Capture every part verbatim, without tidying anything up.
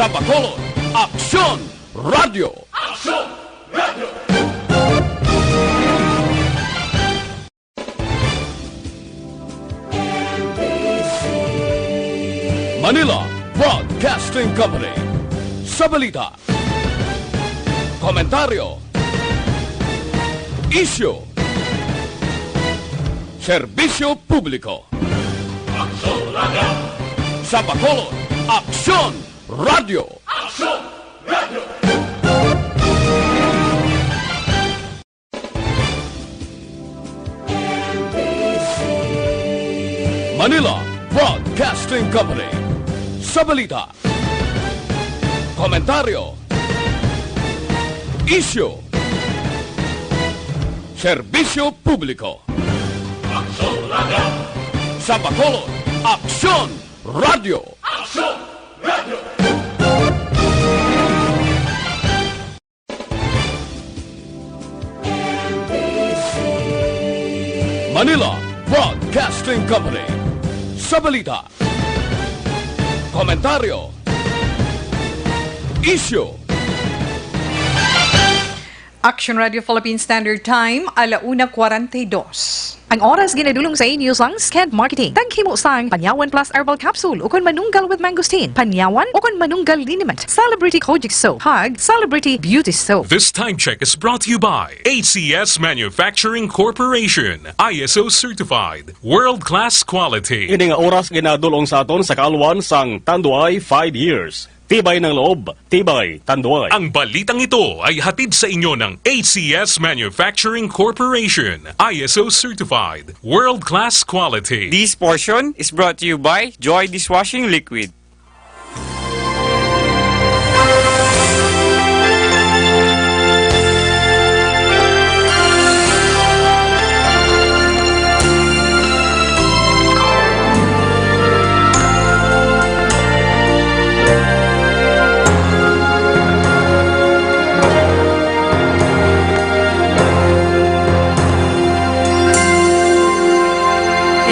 Bacolod, Aksyon Radio. Aksyon Radio. Manila Broadcasting Company. Sa balita, komentaryo, isyu, serbisyo publiko. Aksyon Radio. Sa Bacolod, Aksyon Radio. Aksyon Radio. Manila Broadcasting Company. Sa balita, komentaryo, isyu, serbisyo publiko. Aksyon Radio. Sa Bacolod, Aksyon Radio. Aksyon Radio. Manila Broadcasting Company. Sa balita, komentaryo, isyu. Action Radio Philippine Standard Time, ala una kwarenta y dos. Ang oras ginadulong sa inyo sang Sked Marketing. Taghimo sang Panyawan Plus Herbal Capsule ukon Manunggal with Mangosteen, Panyawan ukon Manunggal Liniment, Celebrity Kojic Soap, kag Celebrity Beauty Soap. This time check is brought to you by A C S Manufacturing Corporation, I S O certified, world-class quality. Ini nga oras ginadulong sa aton sa kaalwan sang Tanduay five years. Tibay ng loob, tibay Tanduay. Ang balitang ito ay hatid sa inyo ng A C S Manufacturing Corporation, I S O certified, world-class quality. This portion is brought to you by Joy Dishwashing Liquid.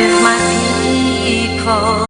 If my people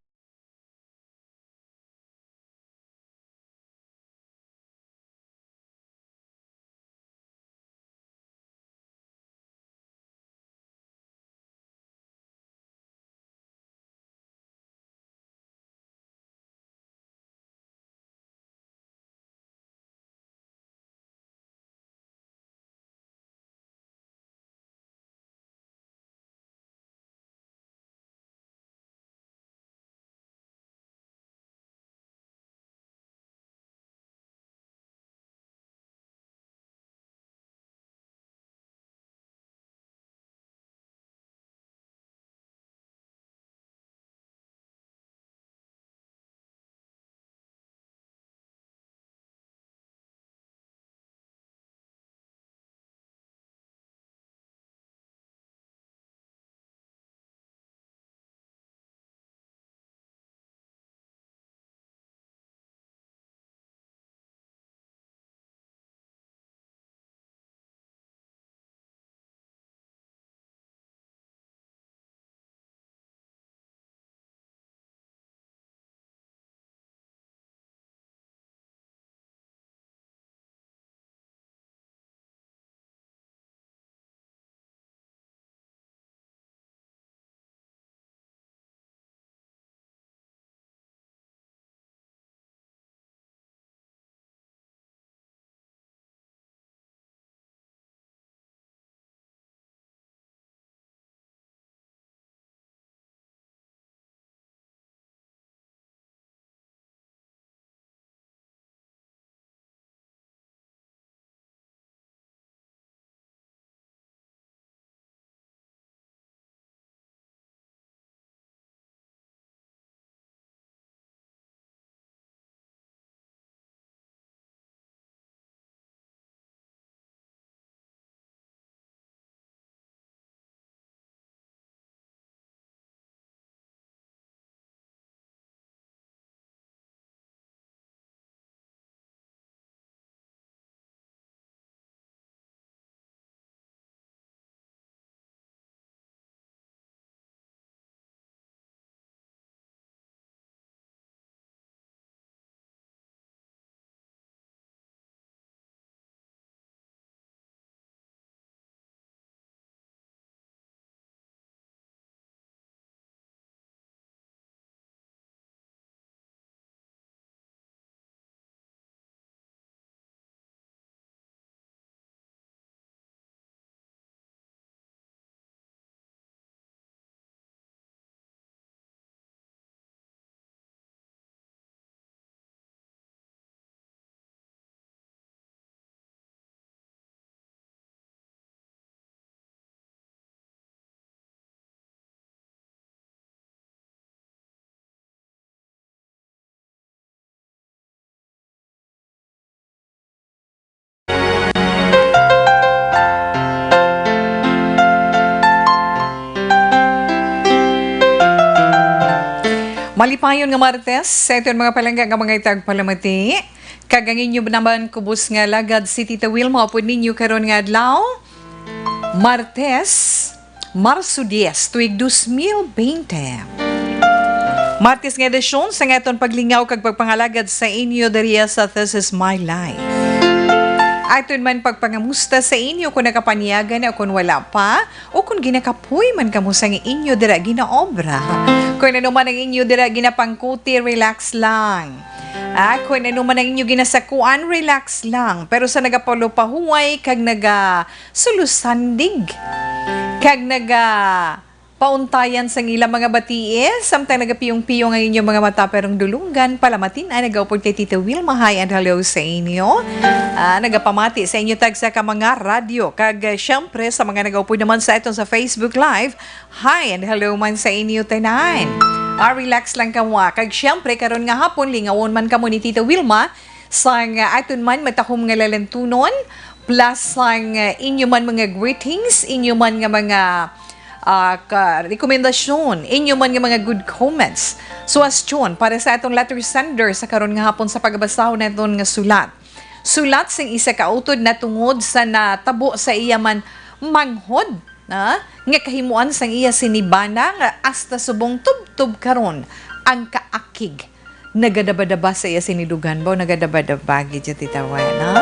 Lipayon nga Martes, sa iton mga palangga nga mga itagpalamati. Kag ang inyo naman kubos nga alagad si Tita Wilma upod ninyo karon nga adlaw. Martes, Marso dies, tuig dos mil bente. Martes nga edisyon sa aton paglingaw kag pagpangalagad sa inyo diri sa This Is My Life. Aton man pagpangamusta sa inyo kung nakapanyaga na o kung wala pa, o kung ginakapoy man kamo sang inyo dira ginaobra. Kung ano man ang inyo dira ginapangkuti, relax lang. Ah, kung ano man ang inyo ginasakuan, relax lang. Pero sa nagapalupahuway kag nagasulusandig, kag naga pauntayan sang ila mga batii, samtang nagapiyong-piyong ang inyong mga mata, pero ang dulunggan, palamatin ay nagaupod kay Tita Wilma. Hi and hello sa inyo. Ah, nagapamati sa inyo tagsa ka mga radyo. Kag, eh, syempre, sa mga nagaupod naman sa aton sa Facebook Live, hi and hello man sa inyo tanan. Ah, relax lang kamo, ah. Kag syempre, karon nga hapon, lingawon man kamo ni Tita Wilma sang, ah, aton man matahom nga lalantunon, plus sang, ah, inyo man mga greetings, inyo man nga mga, ah, ka-, rekomendasyon, inyo man nga mga good comments, suwestyon para sa atong letter sender sa karon nga hapon sa pagbasahon naton nga sulat. Sulat sing isa ka utod natungod sa natabo sa iya man manghod, na, nga kahimuan sang iya sini bana nga hasta subong tubtob karon ang kaakig nagadabadaba sa iya sini dugan ba, o nagadabadaba gid siya, Tita Wen, ha?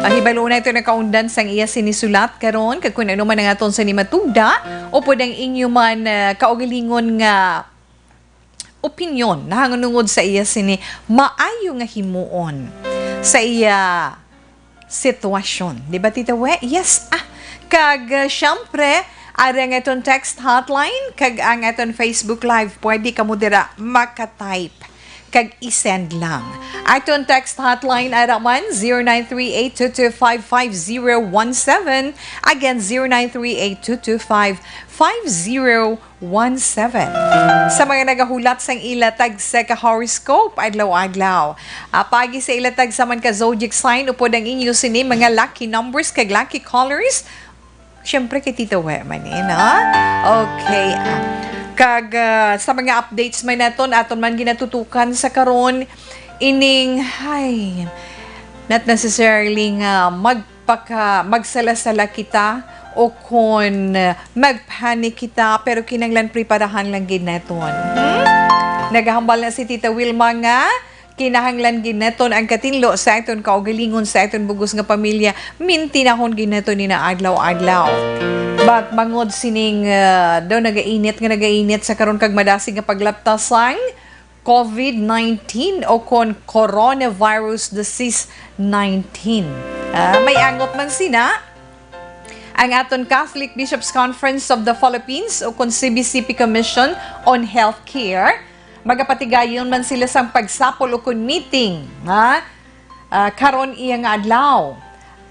Ah, hibalo na ito nakaundan sang iya sini sulat karon, kag kung ano man ang aton sini matugda, upod ang inyo man, ah, kaugalingon nga opinyon nahanungod sa iya sini maayo nga himuon sa iya sitwasyon. Di ba, Tita We? Yes, ah. Kag, ah, syempre, ari ang aton text hotline, kag ang aton Facebook Live, pwede kamo dira maka-type kag i-send lang. Aton text hotline ara man, zero nine three eight two two five five zero one seven. Again, zero nine three eight two two five five zero one seven. Sa mga nagahulat sang ila tagsa ka horoscope adlaw-adlaw, ah, paagi sa ila tagsa man ka zodiac sign, upod ang inyo sini mga lucky numbers kag lucky colors, syempre kay Tita We man ni, no? Okay, ah. Kag, ah, sa mga updates man naton, aton man ginatutukan sa karon, ining, ay, not necessarily nga magpaka-, magsala-sala kita o kon, ah, magpanic kita, pero kinahanglan preparahan lang gid naton. Hmm? Nagahambal na si Tita Wilma nga kinahanglan gid naton ang katinlo sa aton kaugalingon, sa aton bugos nga pamilya, mintinahon gid naton ina adlaw-adlaw. But bangod sining, ah, daw nagainit nga nagainit sa karon kag madasig nga paglapta sang COVID nineteen o kon coronavirus disease nineteen. Ah, may angot man sina ang aton Catholic Bishops' Conference of the Philippines o kon C B C P Commission on Healthcare. Magapatigayon man sila sang pagsapol o kon meeting, ha? Ah, karon iya nga adlaw,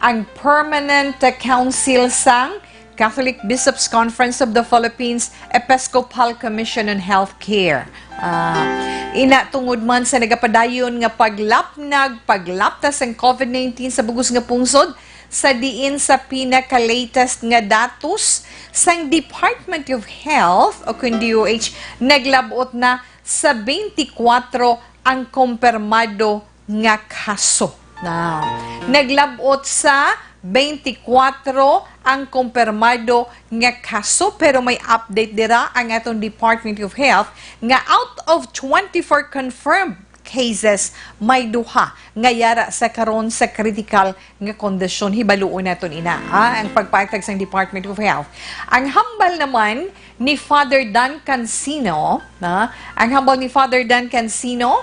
ang Permanent Council sang Catholic Bishops' Conference of the Philippines Episcopal Commission on Healthcare. Ah, ina tungod man sa nagapadayon nga paglapnag, paglapta sang COVID nineteen sa bugos nga pungsod, sa diin sa pinaka-latest nga datos sang Department of Health o kon D O H, naglab-ot na sa twenty-four ang kumpirmado nga kaso. Na, naglab-ot sa twenty-four ang kumpirmado nga kaso, pero may update dira ang aton Department of Health nga out of twenty-four confirmed cases, may duha nga yara sa karon sa critical nga kondisyon. Hibaluon naton ina, ah, ang pagpatag sang Department of Health. Ang hambal naman ni Father Dan Cancino, na, ang hambal ni Father Dan Cancino,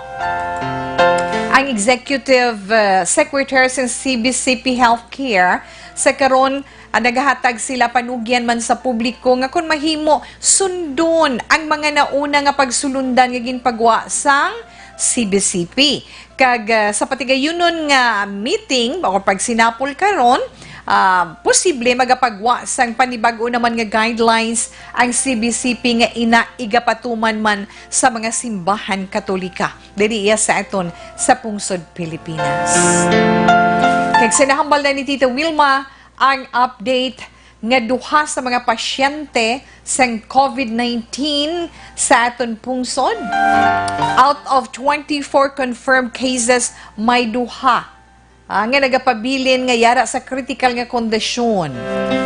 ang Executive, uh, Secretary sa C B C P Healthcare, sa karon, ah, nagahatag sila panugyan man sa publiko nga kung mahimo, sundon ang mga nauna nga pagsulundan nga ginpagwa sang C B C P. Kag, ah, sa patigayunon nga meeting o pagsinapol karon, ah, posible magapagwa sang panibag-o naman nga guidelines ang C B C P nga ina igapatuman man sa mga simbahan Katolika diri iya sa aton sa pungsod Pilipinas. Kag sa nahambal na ni Tita Wilma, ang update nga duha sa mga pasyente sang COVID nineteen sa aton pungsod. Out of twenty-four confirmed cases, may duha, ah, nga nagapabilin nga yara sa critical nga kondisyon.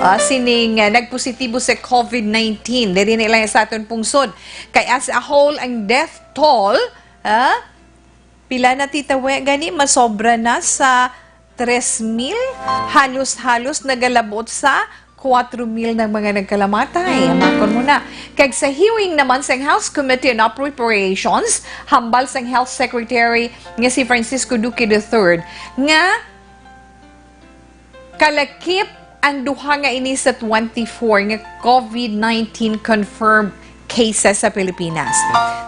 Ah, sining, ah, nagpositibo sa COVID nineteen, diri na lang sa aton pungsod. Kay as a whole, ang death toll, ah, pila na, Tita We, gani? Masobra na sa tres mil, halos-halos nagalabot sa kuwatro mil ng mga nagkalamatay. Amakon mo na. Kag sa hearing naman sang House Committee on Appropriations, hambal sang Health Secretary nga si Francisco Duque the third nga kalakip ang duha nga ini sa twenty-four nga COVID nineteen confirmed cases sa Pilipinas.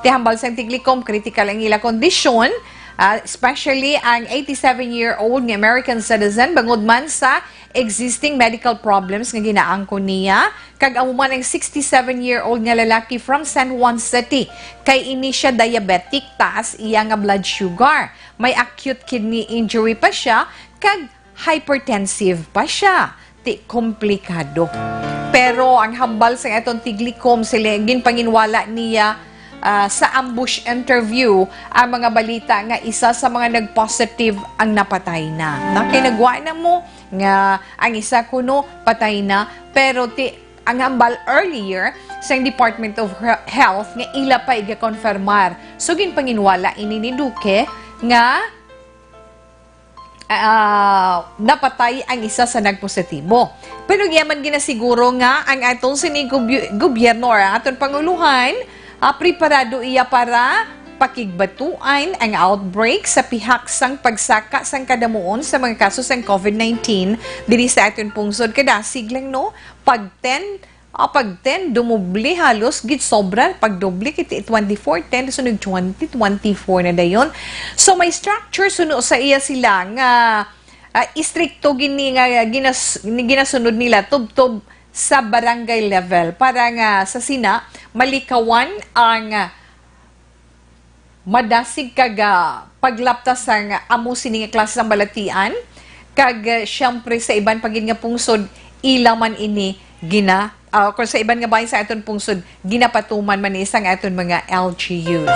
Ti hambal sang Tiglikom, critical ang ila kondisyon, ah, especially ang eighty-seven-year-old nga American citizen, bangod man sa existing medical problems nga ginaangkon niya, kag amo man ang sixty-seven-year-old nga lalaki from San Juan City, kay ini siya diabetic, taas iya nga blood sugar, may acute kidney injury pa siya, kag hypertensive pa siya. Ti komplikado. Pero ang hambal sa aton Tiglikom, sila ginpanginwala niya, ah, sa ambush interview ang mga balita nga isa sa mga nag-positive ang napatay na. Na kay nagwa na mo nga ang isa kuno patay na, pero ti ang hambal earlier sa Department of He-, Health nga ila pa igakonfirmar. So, ginpanginwala ini ni Duque nga ah, napatay ang isa sa nagpositibo. Pero iya man ginasiguro nga ang aton sini gobyu-, gobyerno or ang aton panguluhan, ah, preparado iya para pakigbatuan ang outbreak sa pihak sang pagsaka sang kadamuon sa mga kaso sang COVID nineteen diri sa aton pungsod. Kadasig lang, no? Pag ten, ah, pag ten, dumoble halos, gid sobra, pag doble, kay twenty-four ten, sunod twenty twenty-four na dayon. So, may structure suno sa iya sila nga, ah, istrikto gini nga ginas-, ginasunod nila tubtob sa barangay level para nga sa sina malikawan ang madasig kag, ah, paglaptas sang amo sini nga klase sang balatian, kag, ah, siyempre sa iban pa gid nga pungsod, ila man ini gina-, ah, kung sa iban nga bahin sa aton pungsod, ginapatuman man ni sang aton mga L G Us.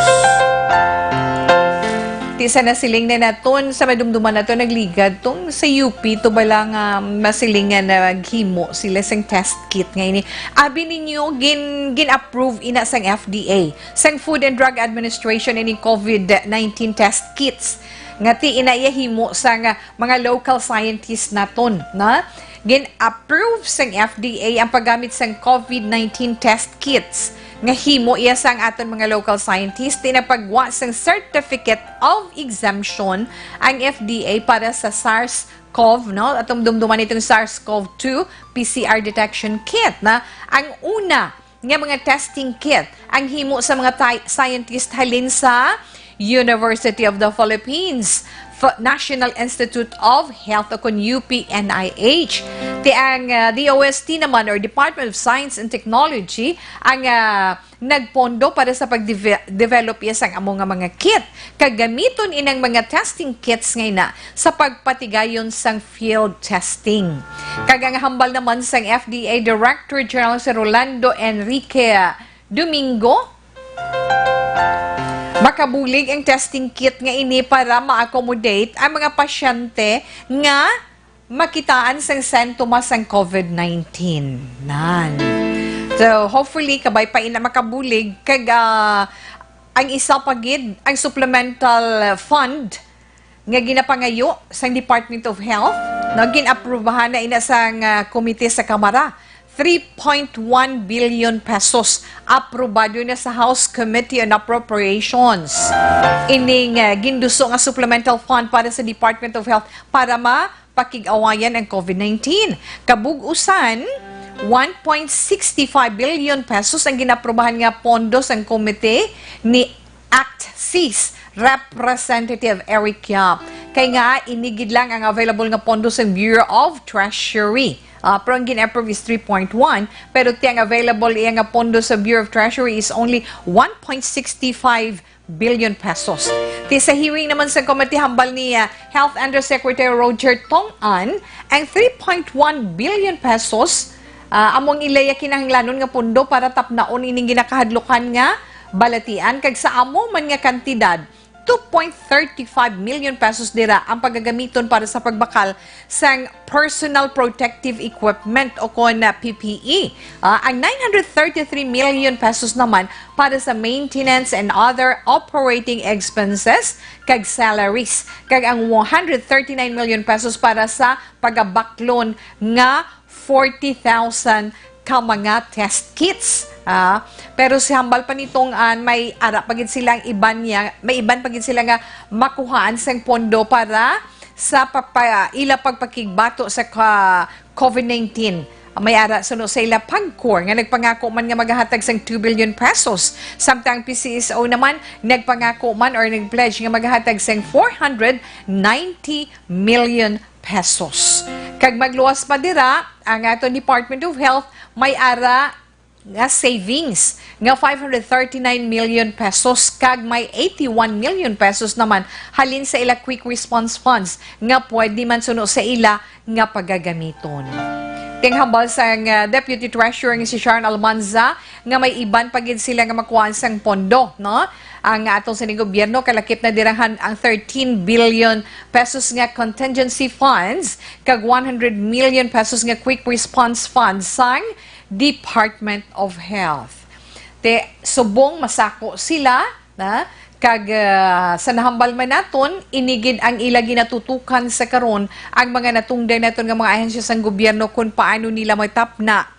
Ti sa nasiling na naton, sa madumduman naton, nagligad tong sa U P, to bala nga masiling nga naghimo sila sang test kit nga ini. Abi ninyo, gin-, gin-approve ina sang F D A, sang Food and Drug Administration, ini COVID nineteen test kits nga ti ina iya himo sang mga local scientist naton, na gin-approve sang F D A ang paggamit sang COVID nineteen test kits nga himo iya sang aton mga local scientist. Ti nagpagwa sang Certificate of Exemption ang F D A para sa SARS-CoV, no? Atong dumduman itong SARS-CoV two P C R detection kit, na ang una nga mga testing kit ang himo sa mga tay-, scientist halin sa University of the Philippines, F-, National Institute of Health, o kon U P N I H. Ti ang, ah, D O S T naman, or Department of Science and Technology, ang, ah, nagpondo para sa pag-develop iya sang amo nga mga kit. Kag gamiton inang mga testing kits nga ina sa pagpatigayon sang field testing. Kag ang hambal naman sang F D A Director General si Rolando Enrique Domingo, makabulig ang testing kit nga ini para ma-accommodate ang mga pasyente nga makitaan sang sintomas sang COVID nineteen. Nan. So, hopefully, kabay pa ina makabulig. Kag, ah, ang isa pa gid, ang supplemental fund nga ginapangayo sang Department of Health, no, gin-aprubahan na ina sang, ah, komite sa Kamara. Three point one billion pesos aprobado na sa House Committee on Appropriations. Ining, ah, ginduso nga supplemental fund para sa Department of Health para mapakig-awayan ang COVID nineteen. Kabug-usan, one point six five billion pesos ang ginaprobahan nga pondo sang komite ni Act Sis, Representative Eric Yap. Kay nga, ini gid lang ang available nga pondo sa Bureau of Treasury. Ah, pero ang gin-approve is three point one, pero ti ang available iya nga pondo sa Bureau of Treasury is only one point six five billion pesos. Ti sa hearing naman sa committee, hambal ni, ah, Health Undersecretary Roger Tong-an, ang three point one billion pesos Ah, amo ang ilaya kinahanglanon nga pondo para tapnaon ining ginakahadlukan nga balatian, kag sa amo man nga kantidad, two point thirty-five million pesos dira ang pagagamiton para sa pagbakal sang personal protective equipment o kon, ah, P P E. Ah, ang nine hundred thirty-three million pesos naman para sa maintenance and other operating expenses kag salaries, kag ang one hundred thirty-nine million pesos para sa pagabaklon nga forty thousand ka mga test kits. Ah, pero si hambal pa ni Tong An, may ara pa gid sila ang iban niya, may iban pa gid sila nga makuhaan sang pondo para sa papa-, ila pagpakigbato sa ka-, COVID nineteen. May ara suno sa ila PAGCOR nga nagpangako man nga magahatag sang two billion pesos. Samtang P C S O naman nagpangako man or nag-pledge nga magahatag sang four hundred ninety million pesos. Kag magluwas pa dira, ang aton Department of Health may ara nga savings nga five hundred thirty-nine million pesos, kag may eighty-one million pesos naman halin sa ila quick response funds nga pwede man suno sa ila nga pagagamiton. Ting hambal sang, ah, Deputy Treasurer nga si Sharon Almanza nga may iban pa gid sila nga makuhaan sang pondo, no? Ang atong sining gobyerno kalakip na dira han-, ang thirteen billion pesos nga contingency funds kag one hundred million pesos nga quick response funds sang Department of Health. Te, subong masako sila, na, kag, ah, sa nahambal man naton, ini gid ang ila ginatutukan sa karon, ang mga natungdan naton nga mga ahensya sang gobyerno, kung paano nila matapna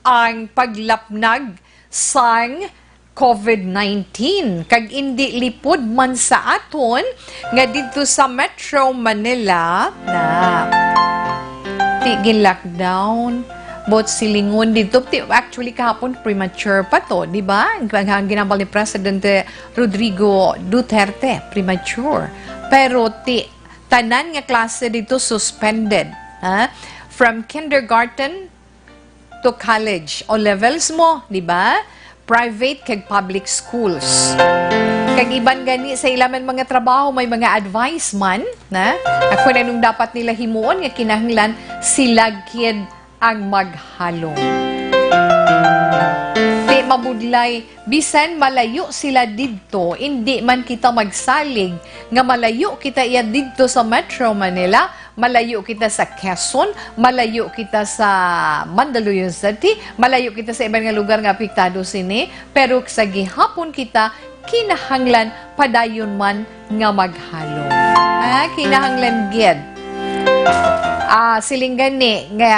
ang paglapnag sang COVID nineteen. Kag indi lipod man sa aton nga didto sa Metro Manila na ti gin-lockdown, but silingon didto, ti, actually, kahapon premature pa to, di ba? Ang, ang ginambal ni Presidente Rodrigo Duterte, premature. Pero ti, tanan nga klase didto suspended, ha? From kindergarten to college, o levels mo, di ba? Private kag public schools. Kag iban gani sa ila man mga trabaho, may mga advice man, na, na kung anong dapat nila himuon nga kinahanglan sila gid ang maghalong. Di mabudlay, bisan malayo sila didto, indi man kita magsalig nga malayo kita iya didto sa Metro Manila, malayo kita sa Quezon, malayo kita sa Mandaluyong City, malayo kita sa iban nga lugar nga apektado sini, pero sa gihapon kita kinahanglan padayon man nga maghalong. Ah, kinahanglan gid. Ah, siling gani nga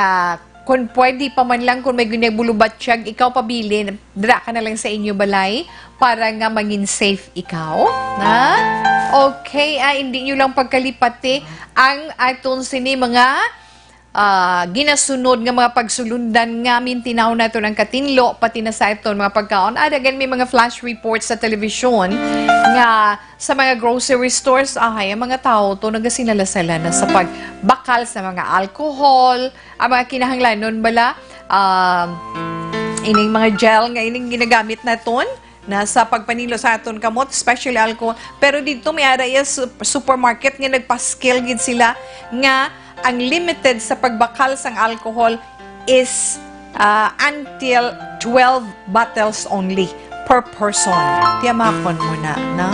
kung pwede pa man lang, kung may ginagbulo-batyag, ikaw pabilin, dira ka na lang sa inyo balay para nga mangin safe ikaw. Na? Okay, ah, hindi nyo lang pagkalipati ang aton sini mga, ah, ginasunod nga mga pagsulundan nga mintinaw naton ang katinlo, pati na sa aton mga pagkaon. Ada gani may mga flash reports sa telebisyon nga sa mga grocery stores, ahay, ang mga tao to nagasinala-sala na sa pagbakal sa mga alcohol, ang mga kinahanglanon bala, um, ining mga gel nga ining ginagamit naton na sa pagpanilo sa aton kamot, especially alcohol. Pero didto may ara iya su-, supermarket nga nagpaskil gid sila nga ang limited sa pagbakal sang alcohol is, ah, until twelve bottles only per person. Tiyamakon mo na, na?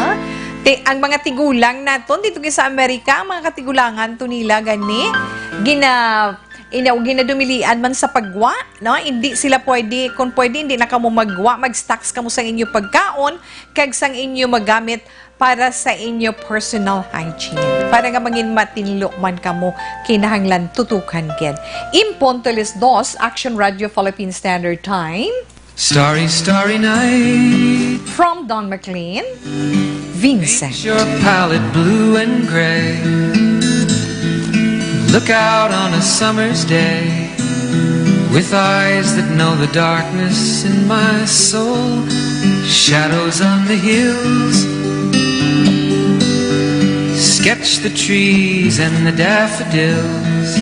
Ti-, ang mga tigulang naton dito sa Amerika, ang mga katigulangan to nila gani, gina-, inaw, ginadumilian man sa paggwa, no? Hindi sila pwede, kung pwede, hindi na kamo maggwa, mag-stocks kamo sang inyo pagkaon, kag sang inyo magamit para sa inyo personal hygiene, para nga mangin matinlo man kamo, kinahanglan tutukan gid. In punto alas dos, Action Radio Philippine Standard Time. Starry, starry night. From Don McLean, Vincent. Paint your palette blue and gray. Look out on a summer's day. With eyes that know the darkness in my soul, shadows on the hills, sketch the trees and the daffodils.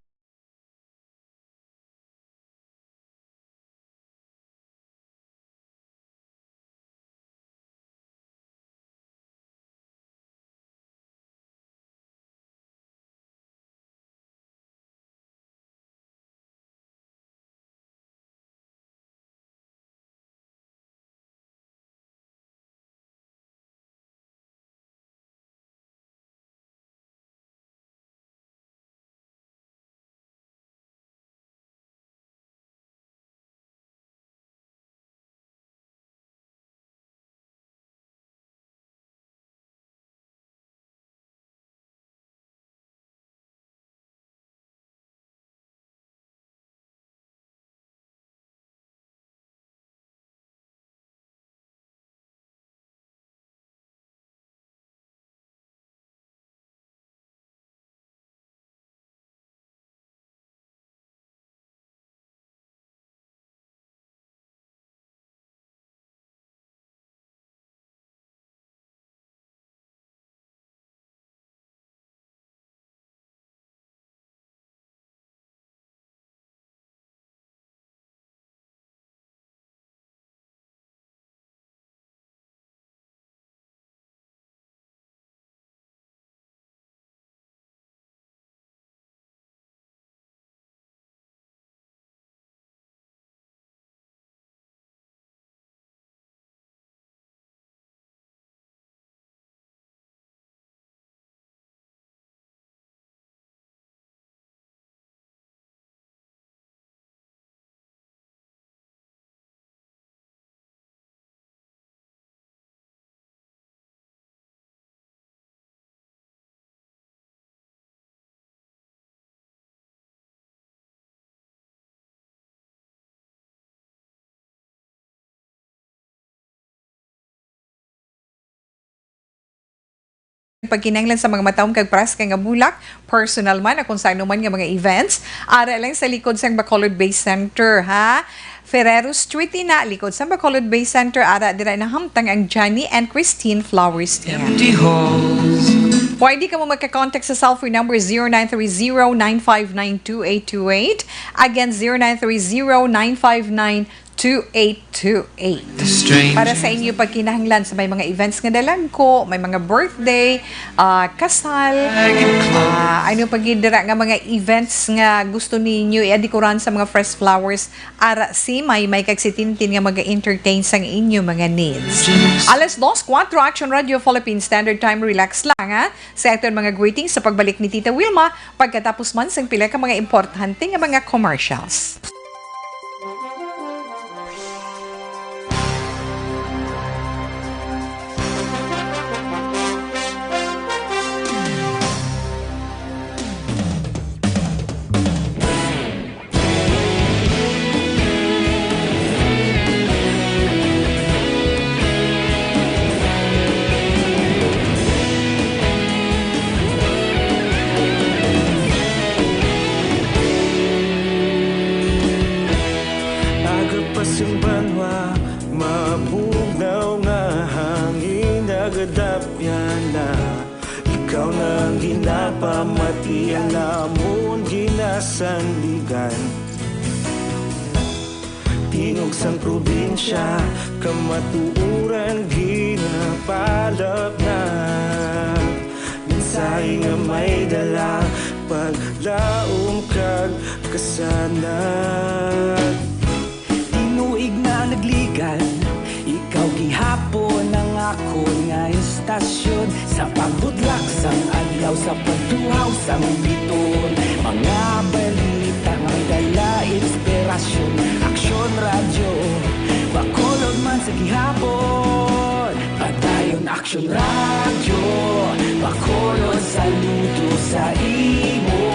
pagkinahanglan sa mga mataom kag preska nga bulak, personal man o kung sa anuman nga mga events, ara lang sa likod sang Bacolod Bay Center, ha? Ferrero Street ina, likod sa Bacolod Bay Center, ara dira nahamtang ang Johnny and Christine Flowers Inn. Empty halls. Pwede kamo magka-contact sa cellphone number zero nine three zero nine five nine two eight two eight. Again, zero nine three zero nine five nine two eight two eight. Para sa inyo pagkinahanglan sa may mga events nga dalagko, may mga birthday, ah, kasal, ah, ano pa gid dira nga mga events nga gusto ninyo i-decoran sa mga fresh flowers, ara si Maymay kag si Tintin nga mag-entertain sang inyo mga needs. Alas dos, kuwatro, Action Radio Philippine Standard Time, relax lang, ha? Sa aton mga greetings sa pagbalik ni Tita Wilma, pagkatapos man sang pila ka mga importante nga mga commercials. Aga pa sing banwa, mabugnaw nga hangin nagadapyan na. Ikaw na ang ginapamati, ang amon ginasandigan. Tingog sang probinsya, kamatuoran ginapalapnag. Mensahe nga may dala, paglaom kag kasanag. Tinuig na nagligan, ikaw gihapon ang akon nga istasyon. Sa pagbutlak sang adlaw, sa pagtuhaw sang biton, mga balita nga may dala inspirasyon. Aksyon Radyo, Bacolod man sa gihapon. Padayon Aksyon Radyo, Bacolod, saludo sa imo.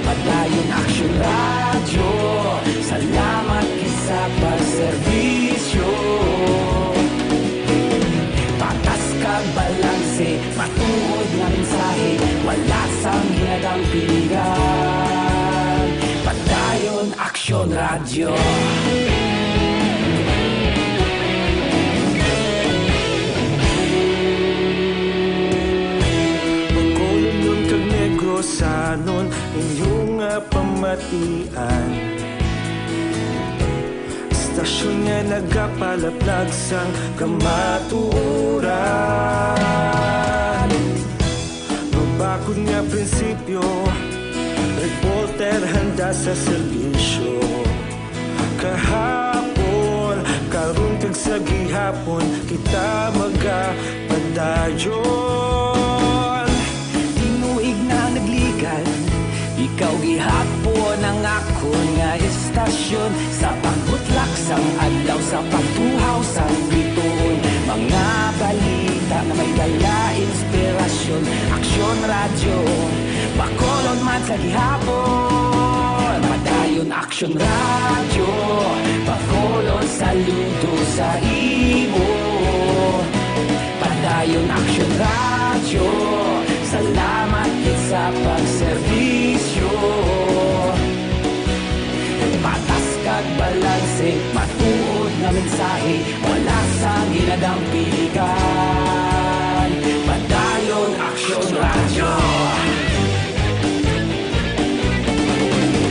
Padayon Aksyon Radyo, salamat gid sa pagserbisyo. Patas kag balanse, matuod nga mensahe, wala sang ginadang piligan. Padayon Aksyon Radyo. Bacolodnon kag Negrosanon, inyo nga pamatian. Istasyon nga nagapalaplag sang kamatuoran. Mabakod nga prinsipyo, reporter handa sa serbisyo. Kahapon, karon kag sa gihapon, kita magapadayon. Tinuig na nagligan, ikaw gihapon ang akon nga istasyon. Sa pagbutlak sang adlaw, sa pagtuhaw sang bituon, mga balita nga may dala inspirasyon. Aksyon Radyo, Bacolod man sa gihapon. Padayon Aksyon Radyo, Bacolod, saludo sa imo. Padayon Aksyon Radyo, salamat gid sa pagserbisyo. Patas kag balanse, matuod nga mensahe, wala sang ginadang piligan. Padayon Aksyon Radyo.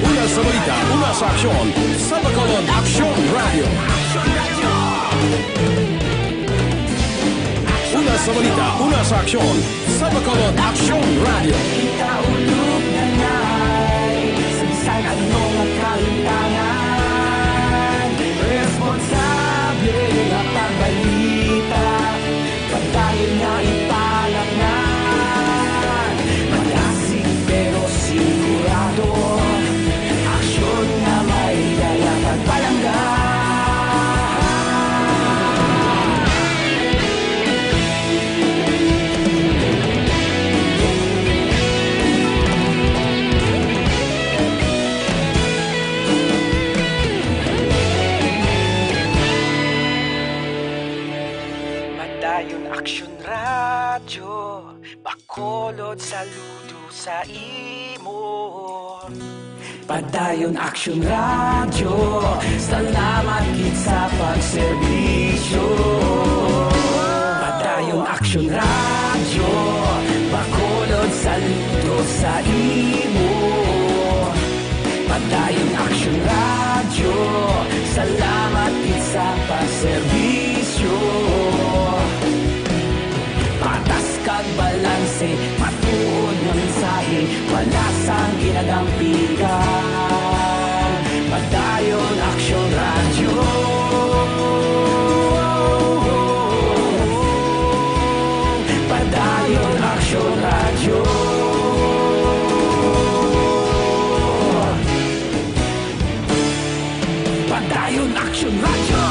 Una sa balita, una sa aksyon, sa Bacolod Aksyon Radyo. Una sa balita, una sa aksyon, sa Bacolod Aksyon Radyo. Kita ulog na nay, sa bisan ano nga kalimtangan, responsable nga pagbalita. Padayon nga ipalapngan, malasig pero sigurado. Aksyon nga may dala kag palangga. Radyo, Bacolod, saludo sa imo. Padayon Aksyon Radyo, salamat gid sa pagserbisyo. Padayon Aksyon Radyo, Bacolod, saludo sa imo. Padayon Aksyon Radyo, salamat gid sa pagserbisyo. Patas kag balanse, matuod nga mensahe, wala sang ginagampigan. Padayon Aksyon Radyo. Padayon Aksyon Radyo. Padayon Aksyon Radyo.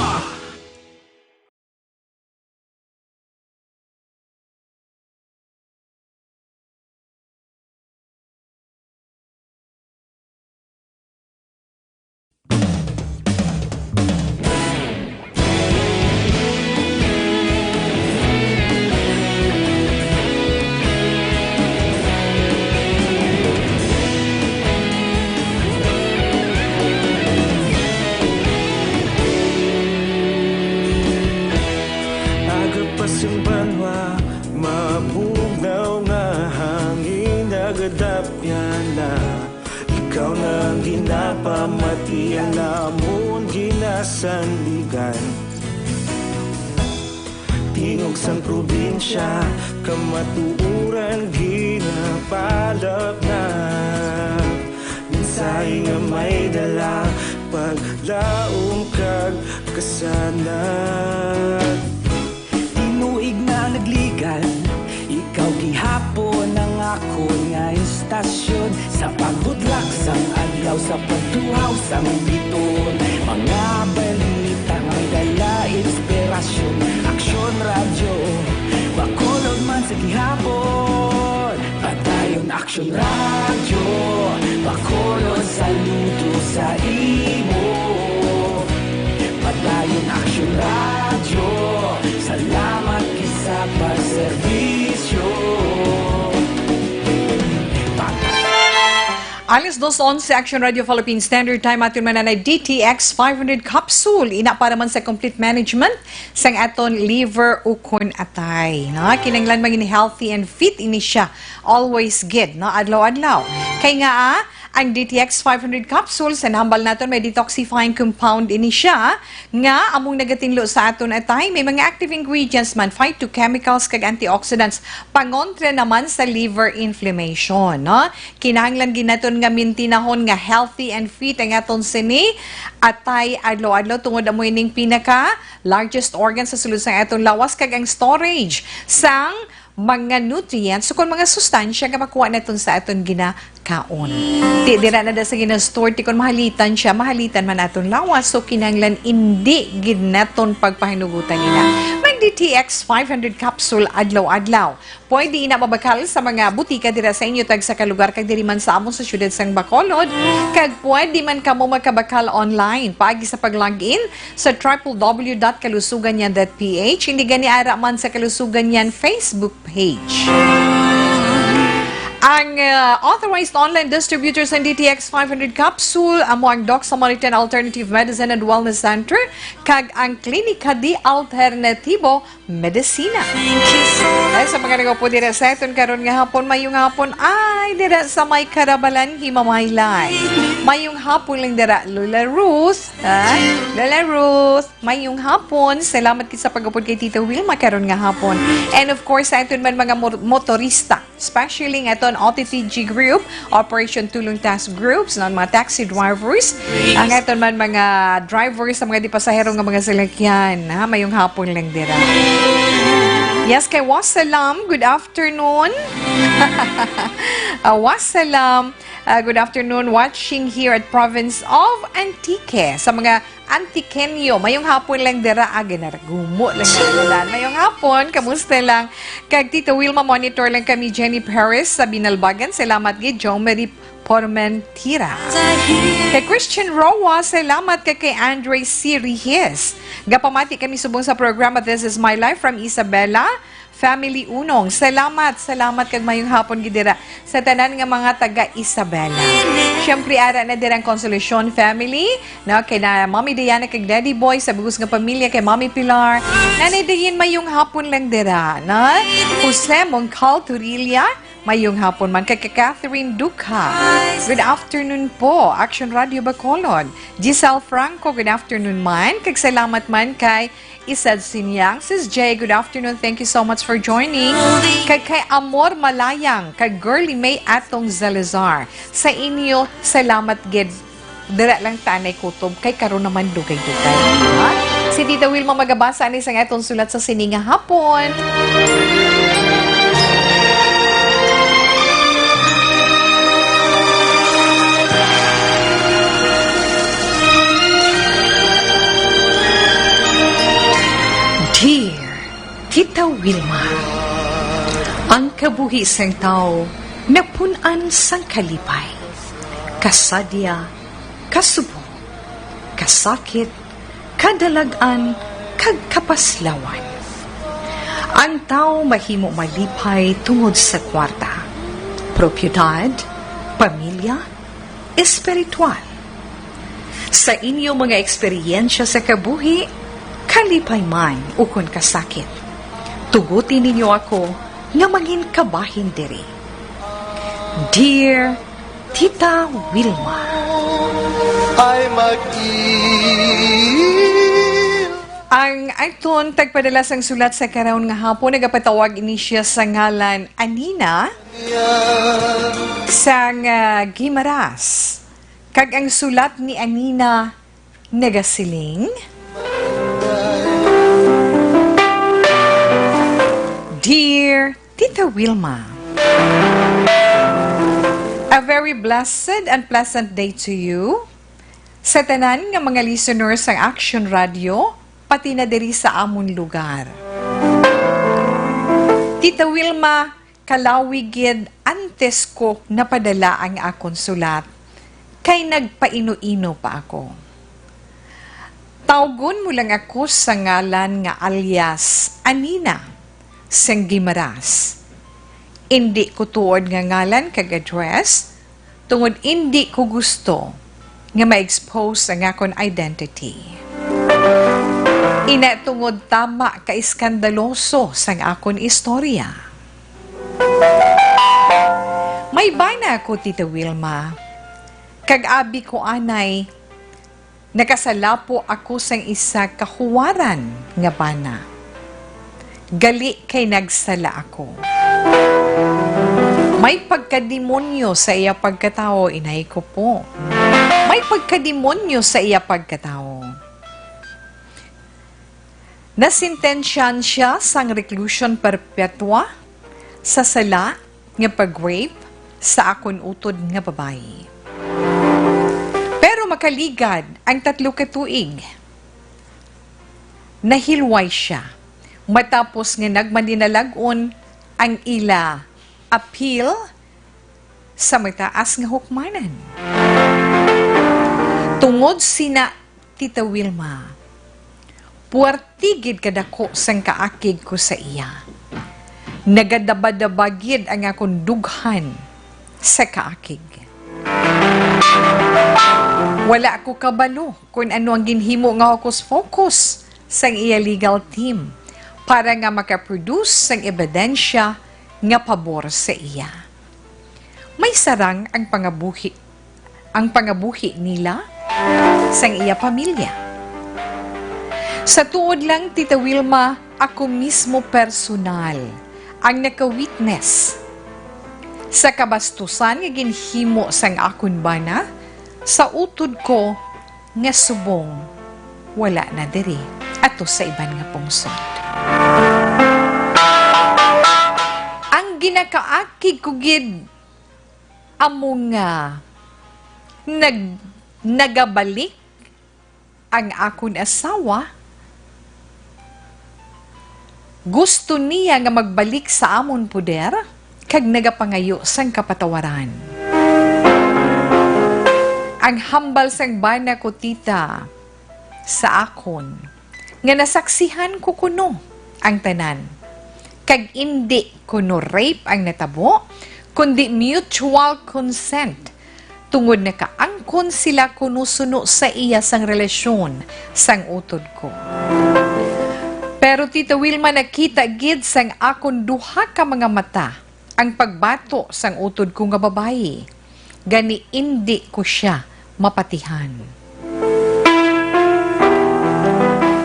Aga pa sang banwa, mabugnaw nga hangin nagadapyan na. Ikaw na ang ginapamati, ang amon ginasandigan. Tingog sang probinsya, kamatuoran ginapalapnag. Mensahe nga may dala, paglaom kag kasanag. Tinuig na nagligan, ikaw gihapon ang akon nga istasyon. Sa paghudlak sang adlaw, sa pagtuhaw sang biton, mga balita nga may dala inspirasyon. Aksyon Radyo, Bacolod man sa gihapon. Padayon Aksyon Radyo, Bacolod, saludo sa imo. Padayon Aksyon Radyo, salamat gid sa pagserbisyo. Alas dos onse, Action Radio Philippine Standard Time, aton mananay D T X five hundred capsule. Ina para man sa complete management sang aton liver ukon atay, no? Kinahanglan maging healthy and fit ini siya. Always gid, no? Adlaw-adlaw. Kay nga, ah, ang D T X five hundred capsule, sa nahambal naton, may detoxifying compound ini siya, nga among nagatinlo sa aton atay. May mga active ingredients man, phytochemicals, kag antioxidants, pangontra naman sa liver inflammation, no? Kinahanglan gid naton nga mintinahon nga healthy and fit ang aton sini atay adlaw-adlaw, tungod amo ining pinaka largest organ sa sulod sang aton lawas, kag ang storage sang mga nutrients, ukon mga sustansya nga makuha naton sa aton ginakaon. Ti dira na da sa gina-store, ti kon mahalitan siya, mahalitan man aton lawas, so kinahanglan indi gid naton pagpahinugutan nila. Mag D T X five hundred capsule adlaw-adlaw. Pwede ina mabakal sa mga butika dira sa inyo tagsa ka lugar, kag diri man sa amon sa siyudad sang Bacolod. Kag pwede man kamo magkabakal online paagi sa pag-log in sa triple W dot kalusugan niyan dot P H. Hindi gani ara man sa Kalusugan Niyan Facebook page. Ang, uh, authorized online distributor sa D T X five hundred capsule amo ang Doc Samaritan Alternative Medicine and Wellness Center kag ang Klinika di Alternatibo Medisina. Ay, sa mga nagaupod dira sa aton karon nga hapon, mayong hapon. Ay, dira sa may Karabalan, Himamaylan. Mayong hapon lang dira, Lola Ruth. Ha? Lola Ruth, mayong hapon. Salamat gid sa pag-upod kay Tita Wilma karon nga hapon. And of course, sa aton man mga mor-, motorista. Especially ang aton O T T G group, Operation Tulong Task Groups, no, mga taxi drivers, ang aton man mga drivers sa mga di pasahero nga mga salakyan, ha, mayong hapon lang dira. Yes, kay Wassalam, good afternoon. Ah, Wassalam, ah, good afternoon, watching here at province of Antique. Sa mga Antiqueño, mayong hapon lang dira, ah, ginaragumo lang sa ulan. Mayong hapon, kamusta lang? Kag Tito Wilma, monitor lang kami, Jenny Perez sa Binalbagan. Salamat gid, Jo Marie Pormentira. Kay Christian Roa, salamat ka kay Andre Sirihes. Gapamati kami subong sa programa This Is My Life from Isabela. Family Unong. Salamat, salamat kag mayong hapon gid dira sa tanan nga mga taga Isabela. Siyempre, ara na dira ang Consolacion family, no? Kay na Mommy Diana kag Daddy Boy sa bugos nga pamilya, kay Mommy Pilar. Nanay Dayin, mayong hapon lang dira, no? Jose Mongcal Turilla, mayong hapon man kay Catherine Duca. Good afternoon po, Action Radio Bacolod. Giselle Franco, good afternoon man. Kag salamat man kay Isad Sinyang, Sis J, good afternoon. Thank you so much for joining. Kag kay Amor Malayang, kag Girly May Atong Zalazar. Sa inyo, salamat gid. Dira lang tanay kutob, kay karon naman dugay-dugay. Ha? Si Tita Wilma magabasa ni sang aton sulat sa sini nga hapon. Dear Tita Wilma, ang kabuhi sang tawo napun-an sang kalipay, kasadya, kasubong, kasakit, kadalag-an, kag kapaslawan. Ang tawo mahimo malipay tungod sa kwarta, propiedad, pamilya, espiritual. Sa inyo mga eksperyensya sa kabuhi, kalipay man ukon kasakit, tuguti ninyo ako nga mangin kabahin diri. Dear Tita Wilma. Ay mag-il. Ang aton tagpadala sang sulat sa karon nga hapon, nagapatawag ini siya sa ngalan Anina sang, ah, Guimaras. Kag ang sulat ni Anina nagasiling, Dear Tita Wilma, a very blessed and pleasant day to you, sa tanan nga mga listeners sang Action Radio, pati na diri sa amon lugar. Tita Wilma, kalawi gid antes ko napadala ang akon sulat, kay nagpaino-ino pa ako. Tawgon mo lang ako sa ngalan nga alias Anina sang Guimaras. Indi ko tuod nga ngalan kag address, tungod indi ko gusto nga ma-expose ang akon identity. Ina tungod tama ka iskandaloso sang akon istorya. May bana ako, Tita Wilma, kag abi ko anay, nakasalapo ako sang isa ka huwaran nga bana. Gali kay nagsala ako. May pagkademonyo sa iya pagkatawo, inay ko po. May pagkademonyo sa iya pagkatawo. Nasentensyahan siya sang reclusion perpetua sa sala nga pag-rape sa akon utod nga babayi. Pero makaligad ang tatlo ka tuig, nahilway siya matapos nga nagmaninalag-on ang ila apil sa mataas nga hukmanan. Tungod sina, Tita Wilma, puwerte gid kadako sang kaakig ko sa iya. Nagadabadaba gid ang akon dughan sa kaakig. Wala ko kabalo kon ano ang ginhimo nga hokus-pokus sang iya legal team para nga makaproduce sang ebidensya nga pabor sa iya. May sarang ang pangabuhi, ang pangabuhi nila sang iya pamilya. Sa tuod lang, Tita Wilma, ako mismo personal ang naka-witness sa kabastusan nga ginhimo sang akon bana sa utod ko nga subong wala na diri ato sa iban nga pungsod. Ang ginakaakig ko gid amo nga nag-, nagabalik ang akon asawa. Gusto niya nga magbalik sa amon poder kag nagapangayo sang kapatawaran. Ang hambal sang bana ko, tita, sa akon, nga nasaksihan ko kuno ang tanan, Kag indi kuno rape ang natabo, kundi mutual consent, tungod nakaangkon sila kuno suno sa iya sang relasyon sang utod ko. Pero, Tita Wilma, nakita gid sang akon duha ka mga mata ang pagbato sang utod ko nga babayi, gani indi ko sia mapatihan.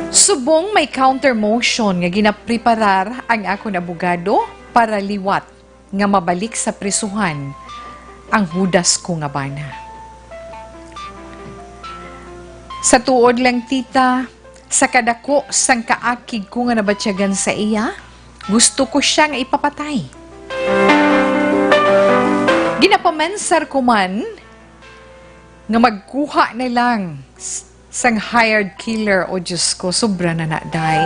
Subong may counter motion nga ginapreparar ang akon abogado para liwat nga mabalik sa prisuhan ang hudas ko nga bana. Sa tuod lang, tita, sa kadako sang kaakig ko nga nabatyagan sa iya, gusto ko sia nga ipapatay. Ginapamensar ko man nga magkuha na lang s-, sang hired killer. O Diyos ko, sobra na na, day.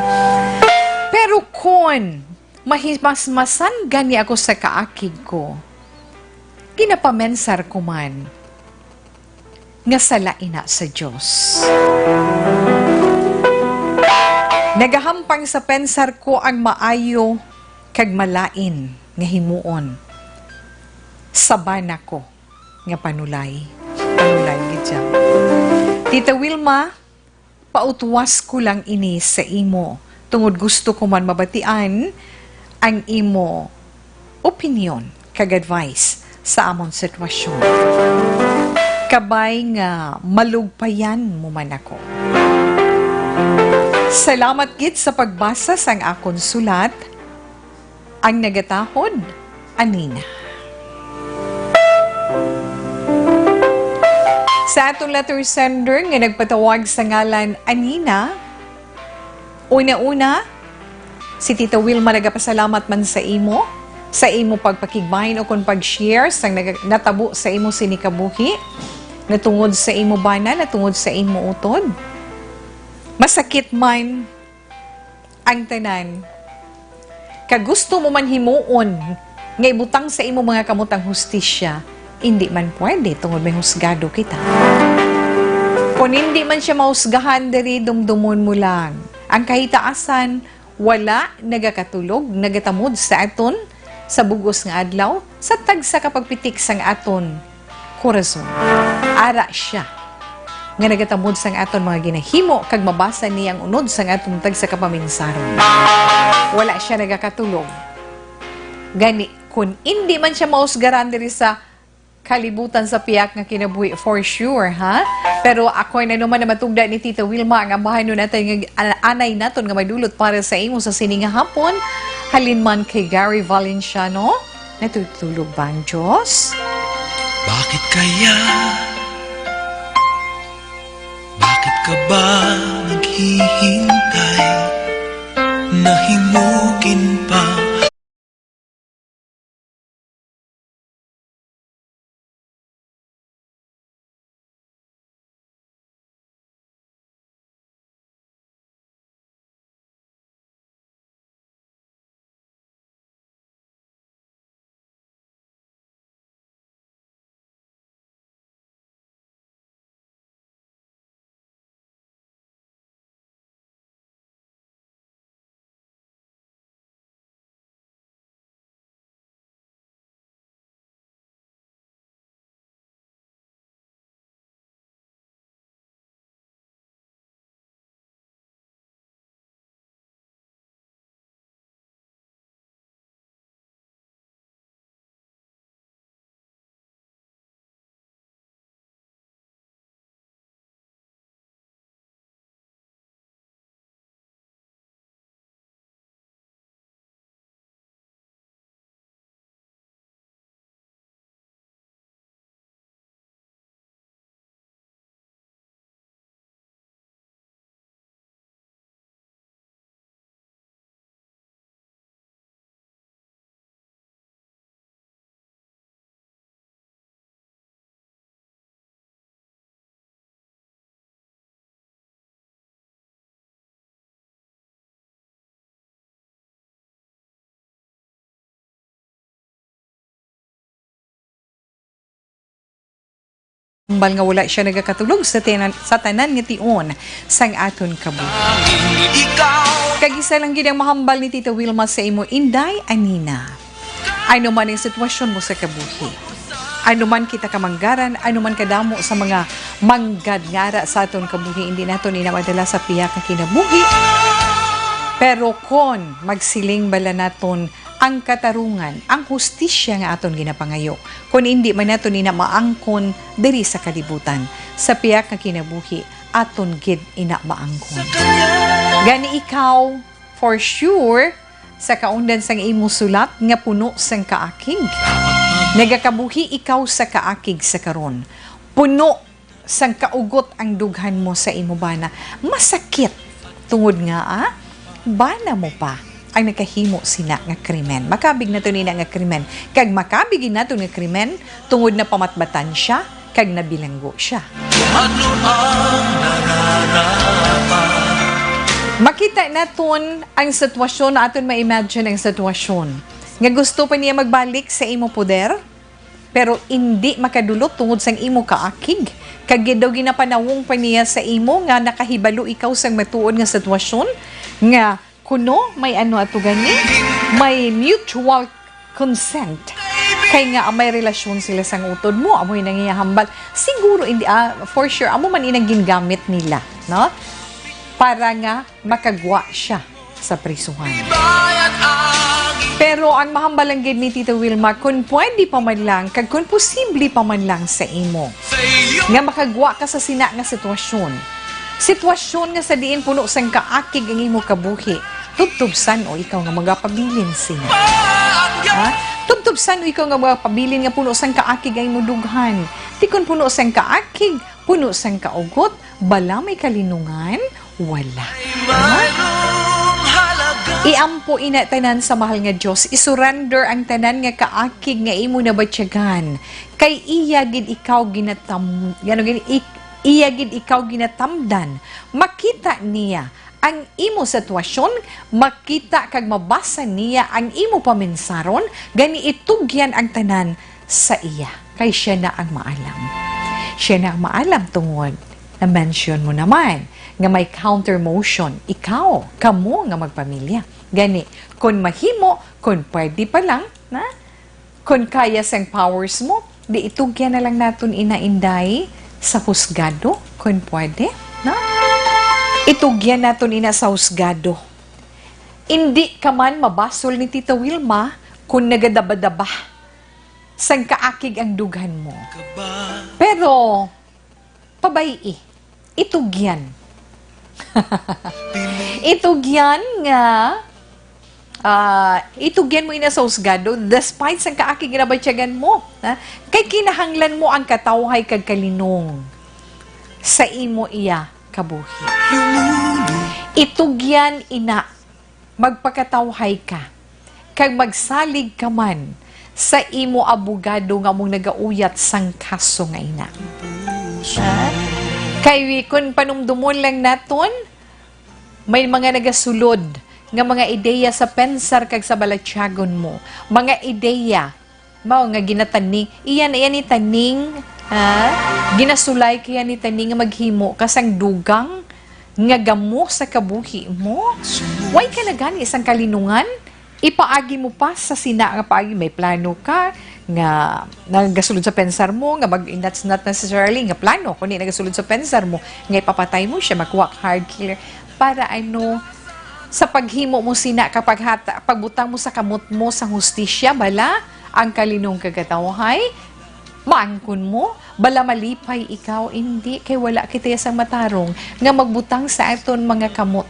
Pero kon mahi-, mas masanggan ni ako sa kaakig ko, ginapamensar ko man nga sala ina sa Dios. Nagahampang sa pensar ko ang maayo kag malain nga himuon sa bana ko nga panulay. Panulay gid siya. Tita Wilma, pautwas ko lang ini sa imo, tungod gusto ko man mabatian ang imo opinyon kag advice sa amon sitwasyon. Kabay nga malugpayan mo man ako. Salamat gid sa pagbasa sang akon sulat. Ang nagatahod, Anina. Sa aton letter sender nga nagpatawag sa ngalan Anina, una-una, si Tita Wilma nagapasalamat man sa imo, sa imo pagpakigbahin ukon pag-share sang naga-, natabo sa imo sini kabuhi, natungod sa imo bana, natungod sa imo utod. Masakit man ang tanan. Kag gusto mo man himuon nga ibutang sa imo mga kamot ang hustisya, indi man pwede, tungod may husgado kita. Kon indi man sia mahusgahan diri, dumdumon mo lang. Ang kahitaasan wala nagakatulog, nagatamod sa aton sa bug-os nga adlaw, sa tagsa ka pagpitik sang aton korason. Ara sia nga nagatamod sang aton mga ginahimo, kag mabasa niya ang unod sang aton tagsa ka paminsaron. Wala sia nagakatulog. Gani, kun indi man sia mausgaran diri sa kalibutan sa piyak nga kinabuhi, for sure, ha? Pero ako na naman na matugda ni Tita Wilma ang ambahanon natin nga, a-, anay naton nga madulot para sa imo sa sini nga hapon. Halin man kay Gary Valenciano, natutulog ba ang Diyos? Bakit kaya? Bakit ka ba naghihintay? Nahimugin pa. Hambal nga wala sia nagakatulog sa tanan, sa tanan nga tion sang aton kabuhi. Kag isa lang gid ang mahambal ni Tita Wilma sa imo, Inday, anina. Ano man ang sitwasyon mo sa kabuhi, ano man kita kamanggaran, ano man kadamo sa mga manggad nga ara sa aton kabuhi, hindi naton ina madala sa pihak nga kinabuhi. Pero kon magsiling bala naton ang katarungan, ang hustisya nga aton ginapangayo, kon indi man naton ina maangkon diri sa kalibutan, sa pihak nga kinabuhi, aton gid ina maangkon. Gani ikaw, for sure, sa kaundan sang imo sulat nga puno sang kaakig. Nagakabuhi ikaw sa kaakig sa karon. Puno sang kaugot ang dughan mo sa imo bana. Masakit tungod nga, ah, bana mo pa ang nakahimo sina nga krimen. Makabig nato nina nga krimen. Kag makabig nato nga krimen tungod na pamatbatan siya kag nabilanggo siya. Ano ang nararapat? Makita naton ang sitwasyon, aton ma-imagine ang sitwasyon nga gusto pa niya magbalik sa imo poder, pero indi makadulot tungod sang imo kaakig, kag daw ginapanawong pa niya sa imo nga nakahibalo ikaw sang matuod nga sitwasyon, nga kuno may ano ato gani, may mutual consent. Kay nga may relasyon sila sang utod mo, amoy nang iya hambal. Siguro, hindi, ah, for sure, amo man inang gingamit nila, no? Para nga makagwa siya sa prisuhan. Pero ang mahambal lang gid ni Tita Wilma, kung pwede pa man lang, kag kung posible pa man lang sa imo, nga makagwa ka sa sina nga sitwasyon. Sitwasyon nga sa diin puno sang kaakig ang imo kabuhi. Tubtob san-o ikaw nga magapabilin sina? Ha? Tubtob san-o ikaw nga magapabilin nga puno sang kaakig ang imo dughan? Ti kon puno sang kaakig, puno sang kaugot, bala may kalinungan? Wala. Ha? Iampo ina tanan sa mahal nga Dios. Isurrender ang tanan nga kaakig nga imo nabatyagan. Kay iya gid ikaw ginatam-, ano gid, ik-, iya gid ikaw ginatamdan. Makita niya ang imo sitwasyon, makita kag mabasa niya ang imo paminsaron, gani itugyan ang tanan sa iya, kay siya na ang maalam. Siya na ang maalam tungod na-mention mo naman nga may counter motion, ikaw, kamo nga magpamilya. Gani, kon mahimo, kon pwede pa lang, na, kon kaya sang powers mo, di itugyan na lang naton ina, Inday, sa husgado, kon pwede, no? Itugyan naton ina sa husgado. Indi ka man mabasol ni Tita Wilma kon nagadabadaba sang kaakig ang dughan mo. Pero, pabay-i, itugyan. Itugyan nga, ah, itugyan mo ina sa husgado, despite sang kaakig nga nabatyagan mo, ha? Kay kinahanglan mo ang katawhay kag kalinong sa imo iya kabuhi. Itugyan ina, magpakatawhay ka, kag magsalig ka man sa imo abogado nga among nagauyat sang kaso nga ina. Ha? Kay kun panumdumon lang naton, may mga nagasulod nga mga ideya sa pensar kag sa balatyagon mo, mga ideya mao nga ginataning, iya na iya ni taning, ha? Ginasulay kaya ni taning nga maghimo ka sang dugang nga gamo sa kabuhi mo? Way ka na gani sang kalinungan? Ipaagi mo pa sa sina nga paagi, may plano ka nga nagasulod sa pensar mo nga mag-, that's not necessarily nga plano, kundi nagasulod sa pensar mo nga ipapatay mo siya, mag-work hard killer. Para ano, sa paghimo mo sina, kapag hata-, pagbutang mo sa kamot mo sa hustisya, bala, ang kalinong kag katawhay, maangkon mo, bala malipay ikaw, indi, kay wala kita sang matarong nga magbutang sa aton mga kamot.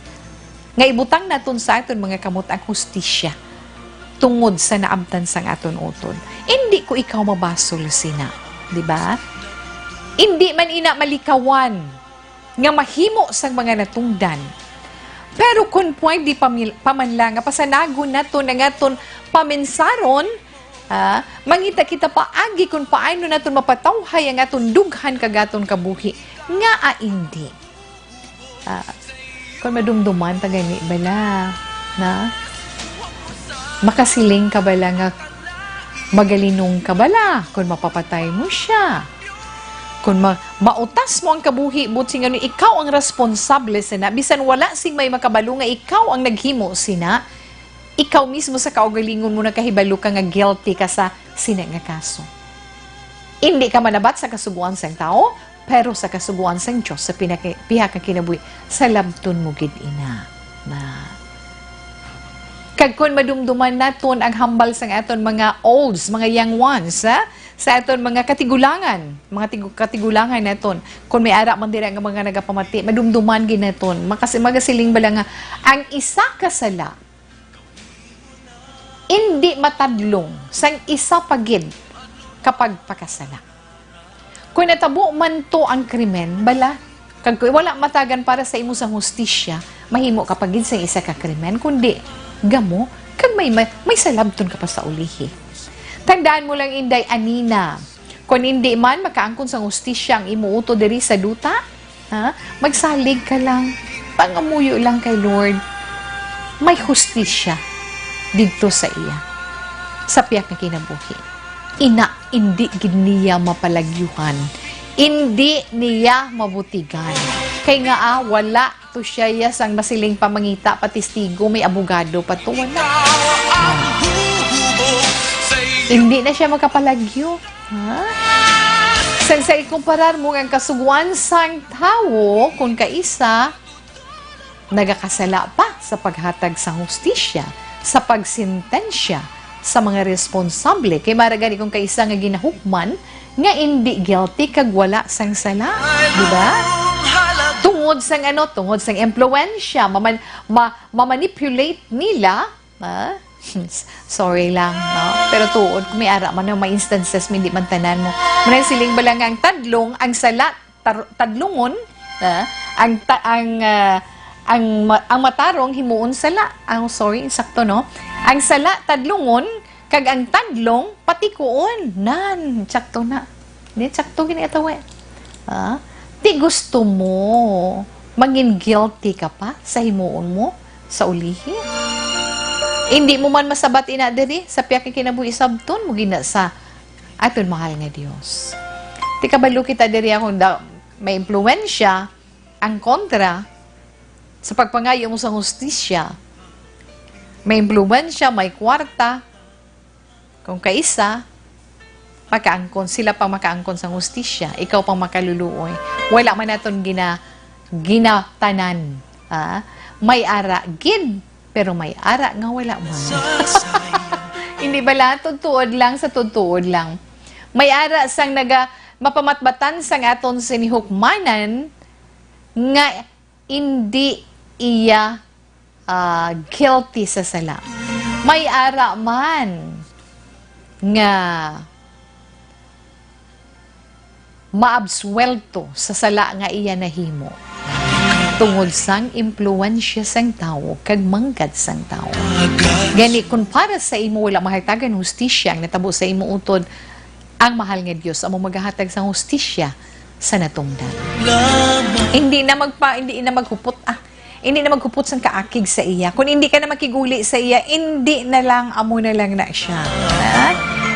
Nga ibutang naton sa aton mga kamot ang hustisya tungod sa naabtan sang aton utod. Indi ko ikaw mabasol sina, di ba? Indi man ina malikawan nga mahimo sang mga natungdan. Pero kun pwede pamil-, pa man lang nga pasanagon naton ang aton paminsaron, ha, mangita kita paagi kun paano naton mapatawhay ang aton dughan kag aton kabuhi. Ngaa indi? Ah, kun madumduman ta gani bala, na? Makasiling ka bala nga magalinong ka bala kun mapapatay mo siya? Kon ma-, mautas mo ang kabuhi, buot silingon, ikaw ang responsable sina, bisan wala sing may makabalo nga ikaw ang naghimo sina, ikaw mismo sa kaugalingon mo nakahibalo ka nga guilty ka sa sina nga kaso. Indi ka manabat sa kasugoan sang tawo, pero sa kasugoan sang Dios sa pinaki-, pihak nga kinabuhi, salabton mo gid ina. Na. Kag kon madumduman naton ang hambal sang aton mga olds, mga young ones, ha? Sa aton mga katigulangan, mga tigu-, katigulangan naton, kon may ara man dira nga mga nagapamati, madumduman gid naton. Makasi-, magasiling bala nga ang isa ka sala indi matadlong sang isa pa gid ka pagpakasala. Kon natabo man to ang krimen, bala, kag wala matagan para sa imo sang hustisya, mahimo ka pa gid sang isa ka krimen, kundi gamo, kag may, may, may salabton ka pa sa ulihi. Tandaan mo lang, Inday Anina, kon indi man makaangkon sang hustisya ang imo utod diri sa duta, ha? Magsalig ka lang, pangamuyo lang kay Lord. May hustisya didto sa iya, sa pihak nga kinabuhi. Ina, indi gid niya mapalagyuhan. Indi niya mabutigan. Kay nga, ah, wala to siya iya sang masiling pa mangita pa testigo, may abogado pa to, wala. Ah. Indi na siya makapalagyo. Ha? Sang sa ikumparar mo nga ang kasugoan sang tawo, kung kaisa, nagakasala pa sa paghatag sang hustisya, sa pagsentensya sa mga responsable. Kay mara gani kung kaisa nga ginahukman nga indi guilty kag wala sang sala, di ba? Tungod sang ano? Tungod sang impluwensya, maman-, ma-, ma-manipulate nila, ha? Sorry lang, no? Pero tuod, kung may ara man, may instances, hindi man tanan mo. Manay siling bala nga ang tadlong, ang sala, tar-, tadlungon, ah, ang ta-, ang, ah, ang ma-, ang matarong himuon sala. Ang, sorry, insakto, no? Ang sala tadlungon, kag ang tadlong patikuon. Nan, sakto na. Di, sakto gini atawa, eh. Ah, di gusto mo mangin guilty ka pa sa himuon mo sa ulihi? Hindi mo man masabat ina diri sa pihak nga kinabuhi, sabton mo gina sa aton mahal nga Dios. Ti kabalo kita diri akong da-, may impluwensya ang kontra sa pagpangayo mo sa hustisya. May impluwensya, may kwarta. Kung kaisa, makaangkon, sila pa makaangkon sa hustisya, ikaw pang makaluluoy. Wala man naton gina-, ginatanan. Ah, may ara gid, pero may ara nga wala man. Hindi bala, tuod-tuod lang sa tuod-tuod lang. May ara sang naga-, mapamatbatan sang aton sinihukmanan nga indi iya, ah, guilty sa sala. May ara man nga maabsuwelto sa sala nga iya nahimo tungod sang impluwensya sang tawo kag manggad sang tawo. Gani, kun para sa imo wala mahatagan hustisya ang natabo sa imo utod, ang mahal nga Dios amo magahatag sang hustisya sa natungdan. Hindi na magpa-, hindi na maghupot, ah. Hindi na maghupot sang kaakig sa iya. Kung hindi ka na makiguli sa iya, hindi na lang, amo na lang na siya. Ha?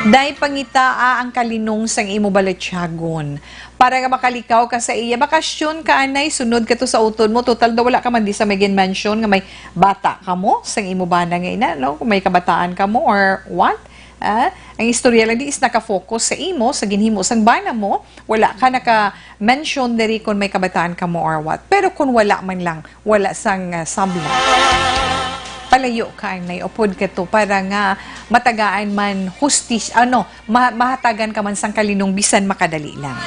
Day, pangitaa ang kalinong sang imo balatyagon. Para nga makalikaw ka sa iya, bakasyon ka, anay, sunod ka to sa utod mo. Total daw, wala ka man di sa may ginmention nga may bata ka mo, sang imo bana nga ina, no? Kung may kabataan ka mo or what. Ah, ang istorya lang di is nakafocus sa imo, sa ginhimo sang bana mo. Wala ka naka-mention diri kung may kabataan ka mo or what. Pero kung wala man lang, wala sang, ah, sabla. Palayo ka, anay, upod ka to para nga matagaan man hustis-, ano, ma-, mahatagan ka man sang kalinong bisan makadali lang.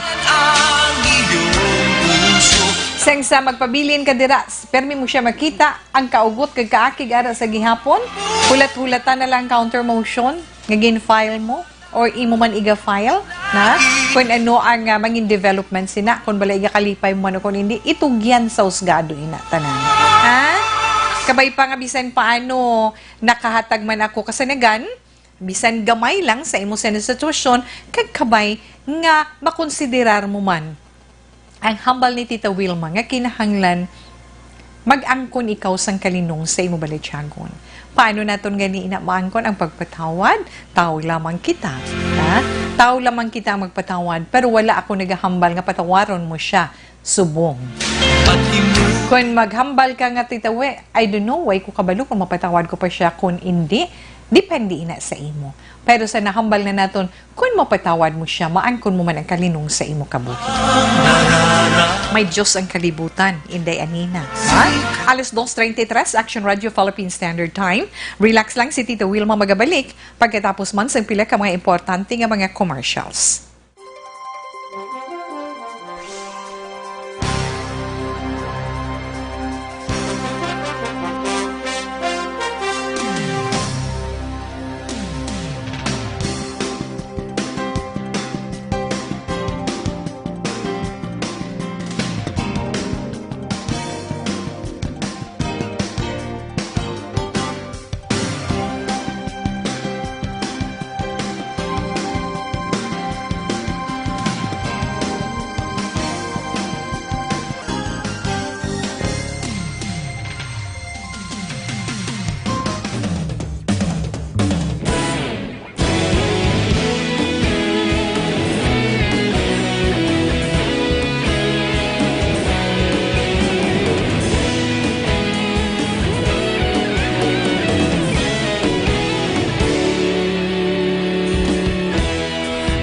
Sang sa magpabilin ka dira, s-, permi mo siya makita, ang kaugot kag kaakig ara sa gihapon, hulat-hulata na lang counter motion nga gin-file mo or imo man iga-file, na? Kung ano ang, ah, mangin development sina, kung bala iga kalipay mo man o kung hindi, itugyan sa husgado ina tanan. Ha? Kabay pa nga bisan paano nakahatag man ako kasanagan, bisan gamay lang sa imo sa sitwasyon, kag kabay nga makonsiderar mo man ang hambal ni Tita Wilma nga kinahanglan mag-angkon ikaw sang kalinong sa imo balatyagon. Paano naton gani ina maangkon ang pagpatawad? Tawo lamang kita. Ha? Tawo lamang kita ang magpatawad, pero wala ako nagahambal nga patawaron mo siya subong. Kun maghambal ka nga, "Tita We, I don't know, way ko kabalo kung mapatawad ko pa siya kun indi." Depende ina sa imo. Pero sa nahambal na naton, kun mapatawad mo siya, maangkon mo man ang kalinong sa imo kabuhi. May Diyos ang kalibutan, Inday Anina. Ha? Alas dos treinta y tres, Action Radio Philippine Standard Time. Relax lang, si Tita Wilma magabalik pagkatapos man sang pila ka mga importante nga mga commercials.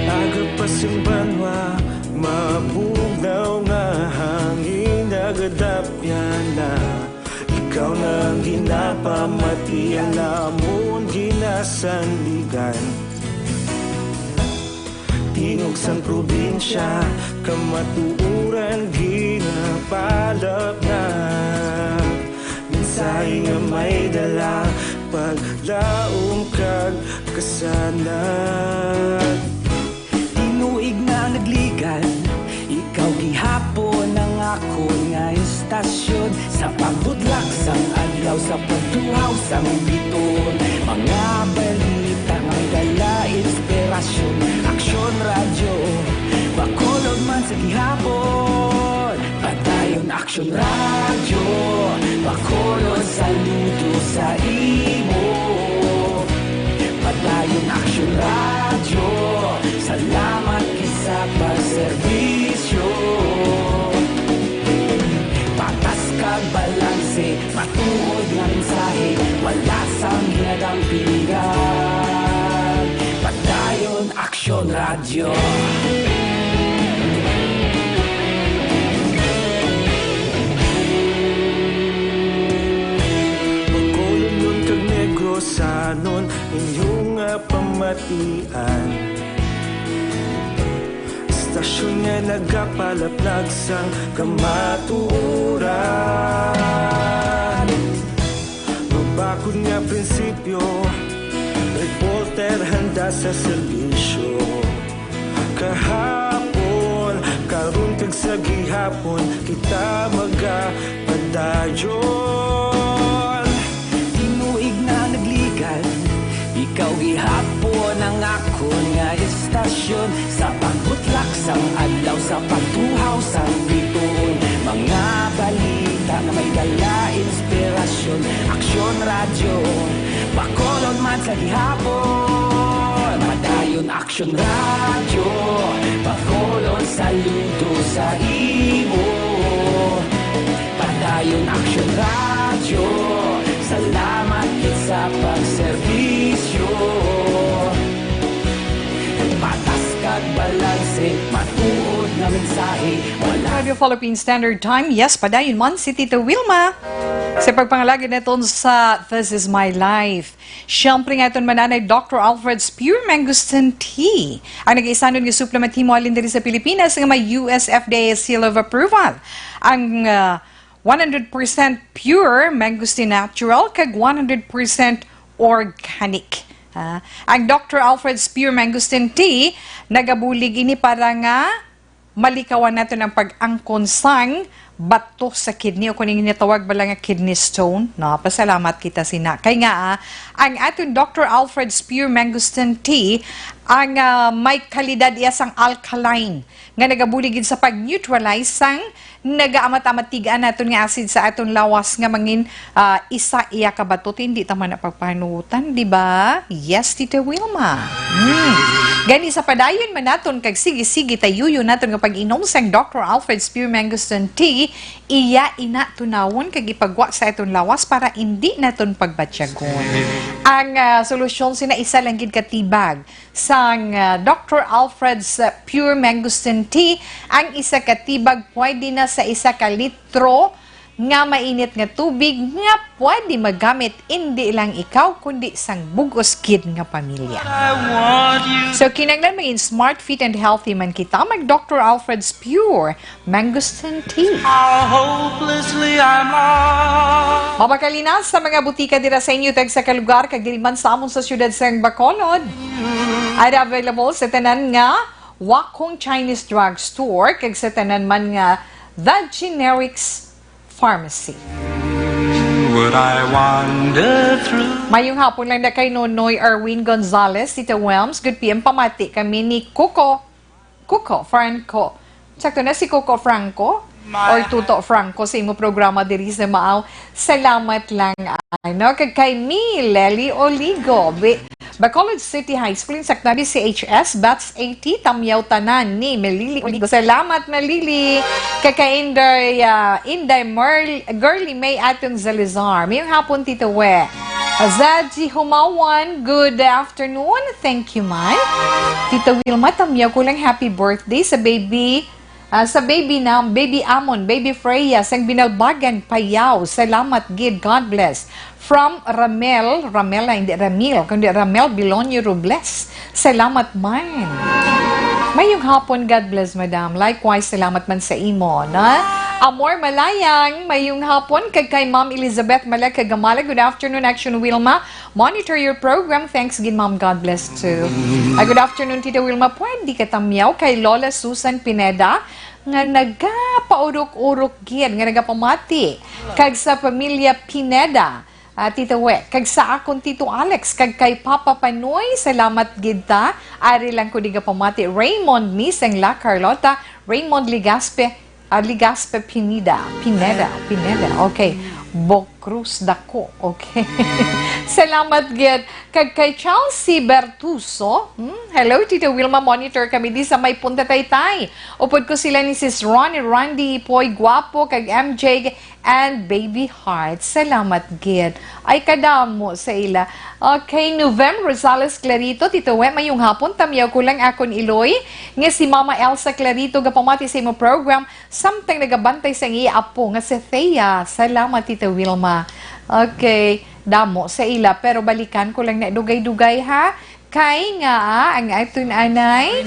Aga pa sing banwa, mabugnaw nga hangin nagadapyan na. Ikaw na ang ginapamati, ang amon ginasandigan. Tingog sang probinsya, kamatuoran ginapalapnag. Mensahe nga may dala, paglaom kag kasanag. Tinuig na nagligad, ikaw gihapon ang akon nga istasyon. Sa pagbudlak sang adlaw, sa pagtuhaw sang bituon, mga balita nga may dala inspirasyon. Aksyon Radyo, Bacolod man sa gihapon. Padayon Aksyon Radyo, Bacolod, saludo sa imo. Padayon Aksyon Radyo, salamat gid sa pagserbisyo. Patas kag balanse, matuod nga mensahe, wala sang ginadampingan. Padayon Aksyon Radyo. Bacolodnon kag Negrosanon, inyo nga pamatian. Istasyon nga nagapalaplag sang kamatuoran. Mabakod nga prinsipyo, reporter handa sa serbisyo. Kahapon, karon kag sa gihapon, kita magapadayon. Tinuig na nagligad, ikaw gihapon ang akon nga istasyon. Sa pagbutlak sang adlaw, sa pagtuhaw sang bituon, mga balita nga may dala inspirasyon. Aksyon Radyo, Bacolod man sa gihapon. Padayon Aksyon Radyo, Bacolod, saludo sa imo. Padayon Aksyon Radyo, salamat gid sa pagserbisyo. Patas kag balanse, matuod nga mensahe, wala Radio Philippine Standard Time. Yes, padayon man si Tita Wilma sa pagpangalagad naton sa This Is My Life. Siyempre nga aton mananay, Doctor Alfred's Pure Mangosteen Tea, ang nagaisanon nga suplement himo halin diri sa Pilipinas nga may U S F D A seal of approval. Ang, ah, one hundred percent pure mangosteen natural kag one hundred percent organic. Ah, ang Doctor Alfred's Pure Mangosteen Tea, nagabulig ini para nga malikawan naton ang pag-angkon sang bato sa kidney o kung ginatawag bala nga kidney stone, no? Pasalamat kita sina. Kay nga, ah, ang aton Doctor Alfred's Pure Mangosteen Tea, ang, ah, may kalidad iya sang alkaline nga nagabulig gid sa pag-neutralize sang nagaamat-amat tigaan naton nga acid sa aton lawas nga mangin, ah, isa iya ka bato. Hindi ta man na pagpanutan, di ba? Yes, Tita Wilma. Hmm. Gani sa padayon man naton kag sige-sige tayuyo naton nga pag-inom sang Doctor Alfred's Pure Mangosteen Tea, iya ina tunawon kag ipagwa sa aton lawas para indi naton pagbatyagon. Ang, ah, solusyon sina isa lang gid ka tibag sang, ah, Doctor Alfred's, ah, Pure Mangosteen Tea. Ang isa ka tibag pwede na sa isa ka litro nga mainit nga tubig nga pwede magamit indi lang ikaw kundi sang bug-os gid nga pamilya. So, kinahanglan maging smart, fit, and healthy man kita, mag Doctor Alfred's Pure Mangosteen Tea. How hopelessly I'm lost. Mapakali na sa mga butika dira sa inyo, tag sa kalugar, kag diri man sa amon sa siyudad sang Bacolod. Ay available sa tanan nga Wakong Chinese Drug Store, kag sa tanan man nga The Generics Pharmacy. Would I wander through? Mayong hapon lang na kay Nonoy Erwin Gonzalez, Tita Wilms. Good P M, pamati kami ni Coco, Coco Franco. Sakto na si Coco Franco? Or Tuto Franco sa imo programa diri sa Maaw. Salamat lang, ano, kag kay Mi Lely Oligo, Bi-, Bacolod City High School, insakto na, B C H S, Batch eighty, tamyaw tanan ni Melili Oligo. Salamat, Melili. Kay kay Inday, ah, Inday Merl-, Girly May Atong Zalizar. Mayong hapon, Tito We. Zaji Humawan, good afternoon. Thank you, man. Tita Wilma, tamyaw ko lang happy birthday sa baby, ah, sa baby na, baby Amon, baby Freya, sang Binalbagan, Payao. Salamat gid. God bless. From Ramel, Ramel na, hindi Ramil, kundi Ramel Bilonio Robles. Salamat man. Mayong hapon, God bless, madam. Likewise, salamat man sa imo, na? Amor Malayang, mayong hapon, kag kay Ma'am Elizabeth Malek Kagamala. Good afternoon, Action Wilma. Monitor your program. Thanks gid, Ma'am. God bless too. Ay, good afternoon, Tita Wilma. Pwede ka tamyaw kay Lola Susan Pineda nga nagapaurok-urok gid, nga nagapamati kag sa pamilya Pineda. Ah, Tito We, kag sa akon Tito Alex, kag kay Papa Panoy, salamat gid ta. Ari lang ko di gapamati. Raymond Miseng La Carlota, Raymond Ligaspe, ah, Ligaspe Pineda, Pineda, Pineda. Okay. Bocruz Dako. Okay. Salamat gid. Kag kay Chelsea Bertuso, hmm? Hello, Tito Wilma, monitor kami di sa may Punta Taytay. Upod ko sila ni Sis Ronnie, Randy, Poy Guapo, kag M J, and Baby Heart. Salamat gid. Ay, kadamo sa ila. Okay, Novem Rosales Clarito, Tito We, mayong hapon, tamyaw ko lang akon iloy nga si Mama Elsa Clarito gapamati sa imo program, samtang nagabantay sa iya apo nga si Thea. Salamat, Tita Wilma. Okay, damo sa ila, pero balikan ko lang na dugay-dugay, ha? Kay nga, ah, ang aton anay,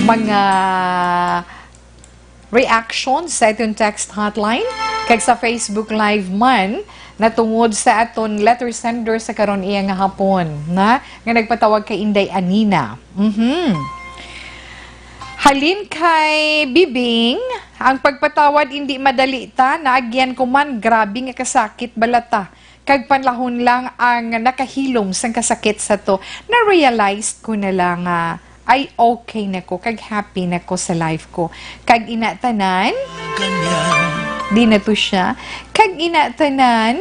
mga reaction sa aton text hotline, kag sa Facebook Live man, natungod sa aton letter sender sa karon iya nga hapon, na, nga nagpatawag kay Inday Anina. Mhm. Halin kay Bibing, ang pagpatawad indi madali ta, naagyan ko man, grabe nga kasakit bala ta. Kag panlahon lang ang nakahilom sang kasakit sa to, na-realize ko na lang nga, ay, okay na ko, kag happy na ko sa life ko. Kag ina tanan, di na to siya. Kag ina tanan,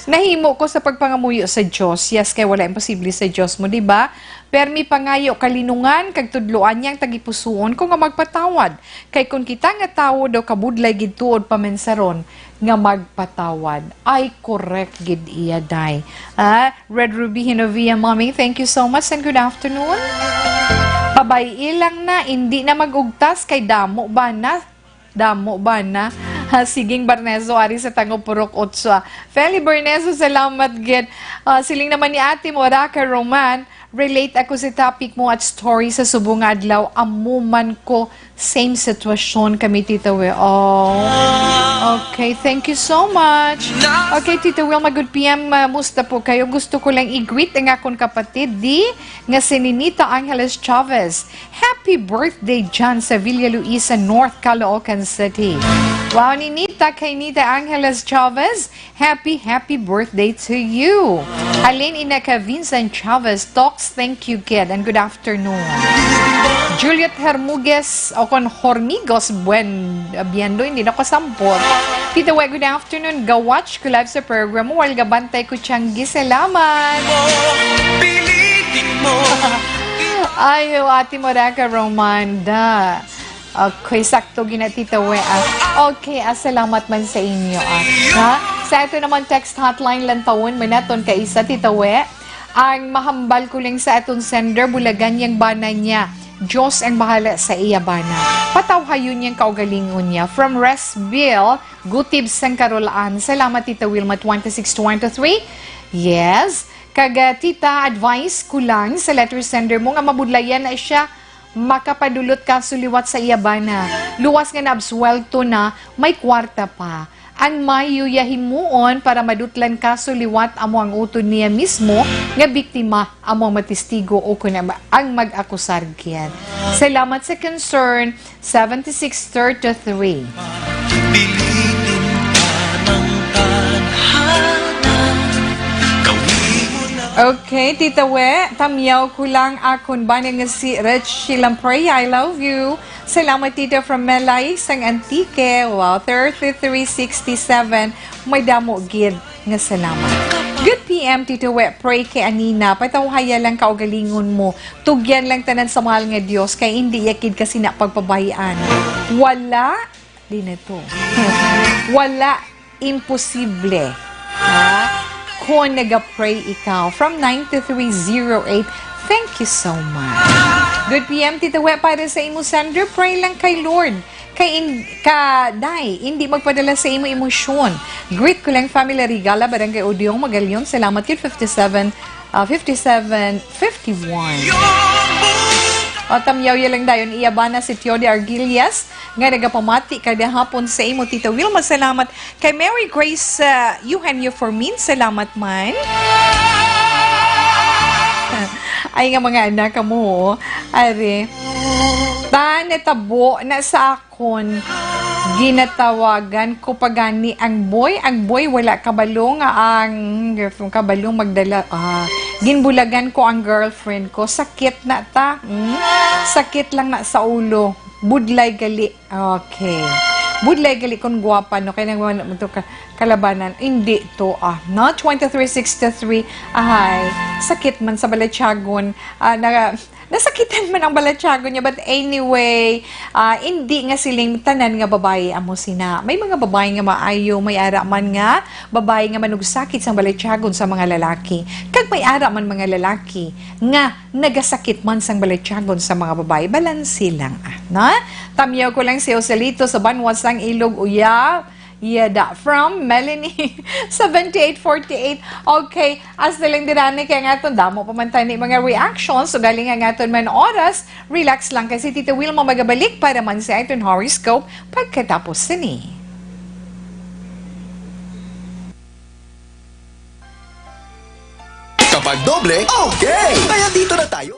nahimo ko sa pagpangamuyo sa Dios. Yes, kay wala imposible sa Dios mo, di ba? Permi pangayo kalinungan, kag tudloan niya ang tagipusoon ko nga magpatawad. Kay kon kita nga tawo daw kabudlay gid tuod paminsaron nga magpatawad. Ay, correct gid iya, day. Ah, Red Ruby Hinovia, Mommy, thank you so much and good afternoon. Pabay-i lang na, indi na mag-ugtas kay damo ba na? Damo ba na? Ha, siging Barnezo, ari sa Tango Purok Otso, ah. Feli Barnezo, salamat gid. Ah, siling naman ni Ate Moraka Roman, Relate ako sa topic mo at story sa subong nga adlaw. Amo man ko, same sitwasyon kami, Tita We. Oh. Okay, thank you so much. Okay, Tita Wilma, good P M. Uh, musta po kayo? Gusto ko lang i-greet ang akong kapatid, di, nga si Ninita Angeles Chavez. Happy birthday dyan sa Villa Luisa North, Caloocan City. Wow, Ninita, kay Nita Angeles Chavez, happy, happy birthday to you. Halin ina ka Vincent Chavez, Tox, thank you, kid, and good afternoon. Juliet Hermuges, o kon Hormigos, buen, biendo, hindi na ko sampot. Tita We, good afternoon. Ga-watch ko live sa program mo. While gabantay ko, Tianggi. Salamat. Pilitin mo. Ay, Ate Moraga Romanda. Okay, sakto gina, Tita We, ah. Okay, ah, salamat man sa inyo, ah. Ha? Sa ato naman text hotline, lantawon man naton kaisa, Tita We. Ang mahambal ko lang sa aton sender, bulagan yang bana niya. Diyos ang bahala sa iya bana. Patawhayon yang kaugalingon niya. From Resville, Gutib sang Karolaan. Salamat, Tita Wilma, twenty-six twenty-three. Yes. Kag, ah, Tita, advice ko lang sa letter sender mo nga mabudlayan na siya makapadulot kaso liwat sa iya bana. Luwas nga naabsuwelto na, may kwarta pa. Ang maayo iya himuon para madutlan kaso liwat amo ang utod niya mismo nga biktima, amo ang matestigo o kon ang mag-akusar gid. Salamat sa concern. Seventy-six thirty-three. Pilitin ka ng tadhana, gawin mo na. Okay, Tita We, tamyaw ko lang akon bana nga si Richie Lamprey, I love you. Salamat, Tita, from Melay, sang Antique. Wow, thirty-three sixty-seven. May damo gid nga salamat. Good P M, Tita We, pray kay Anina. Patawhaya lang kaugalingon mo. Tugyan lang tanan sa mahal nga Dios, kay indi iya gid ka sina pagpabay-an. Wala, di na to. Wala imposible. Ha? Kung naga-pray ikaw. From nine two three zero eight, thank you so much. Good P M, Tita We, para sa imo sender, pray lang kay Lord. Kay in-, ka, day, hindi magpadala sa imo emosyon. Greet ko lang family Regala, Barangay Odiong, Magalion. Salamat gid, fifty-seven, ah, fifty-seven fifty-one. O, tamyaw ya lang dayon, iya bana si Teody Arguillas, nga nagapamati kada hapon sa imo, Tita Wilma. Salamat kay Mary Grace, ah, Eugenio Formin. Salamat man. Ay nga mga anak, kamo, oh. Ari. Ta, natabo na sa kon ginatawagan ko pa gani ang boy. Ang boy wala kabalo nga ang girlfriend, kabalo magdala. Ah, ginbulagan ko ang girlfriend ko. Sakit na ta. Hmm? Sakit lang na sa ulo. Budlay gali. Okay. Budlay gali kung gwapa, no? Kaya nang wala mo to ka-, kalabanan. Hindi to, ah. No? Twenty-three sixty-three. Ahay. Sakit man sa balatyagon. Ah, na, Nasakitan man ang balatyagon niya, but anyway, ah, indi nga siling tanan nga babayi amo sina. May mga babayi nga maayo, may ara man nga babayi nga manugsakit sang balatyagon sa mga lalaki. Kag may ara man mga lalaki nga nagasakit man sang balatyagon sa mga babayi. Balanse lang, ah, na? Tamyaw ko lang si Joselito sa Banwa sang Ilog, Uya. Yada. From Melanie, seventy-eight forty-eight. Okay, as na lang dirani kay nga aton damo pa man tani mga reactions. So, galing nga aton man oras, relax lang kay si Tita Wilma magabalik para man sa aton horoscope pagkatapos sini. Kapag doble, okay! Kaya dito na tayo.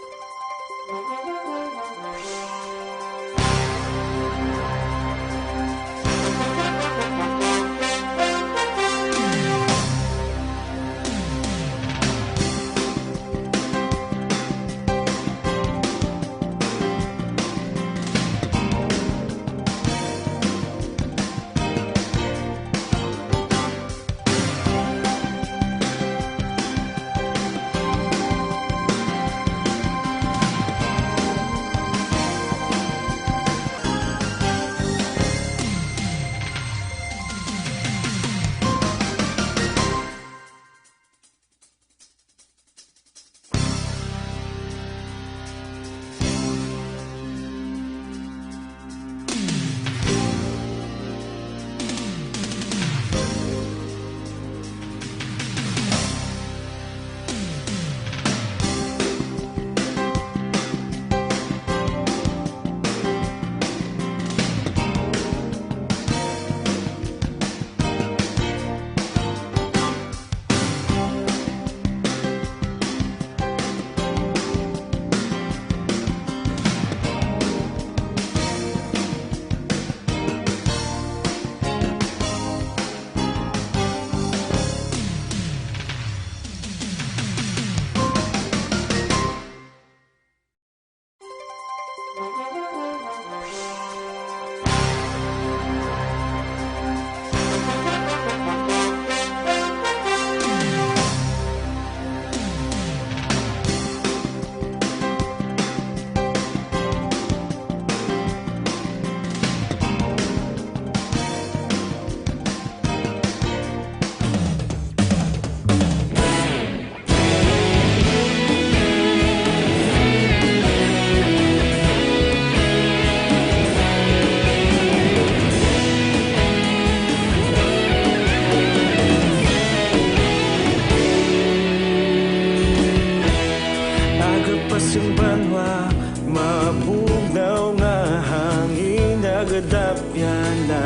Bugnaw nga hangin nagadapyan na.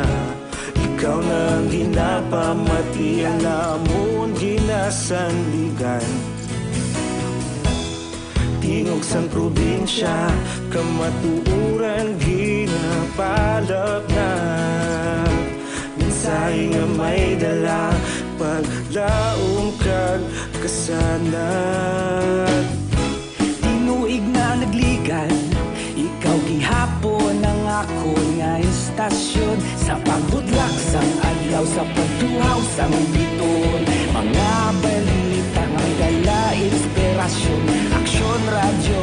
Ikaw na ang ginapamati, ang amon ginasandigan. Tingog sang probinsya, kamatuoran ginapalapnag. Mensahe nga may dala, paglaom kag kasanag. Tinuig na nagligan, ikaw gihapon ang akon nga istasyon. Sa pagbudlak sang adlaw, sa pagtuhaw sang biton, mga balita nga dala inspirasyon. Aksyon Radyo,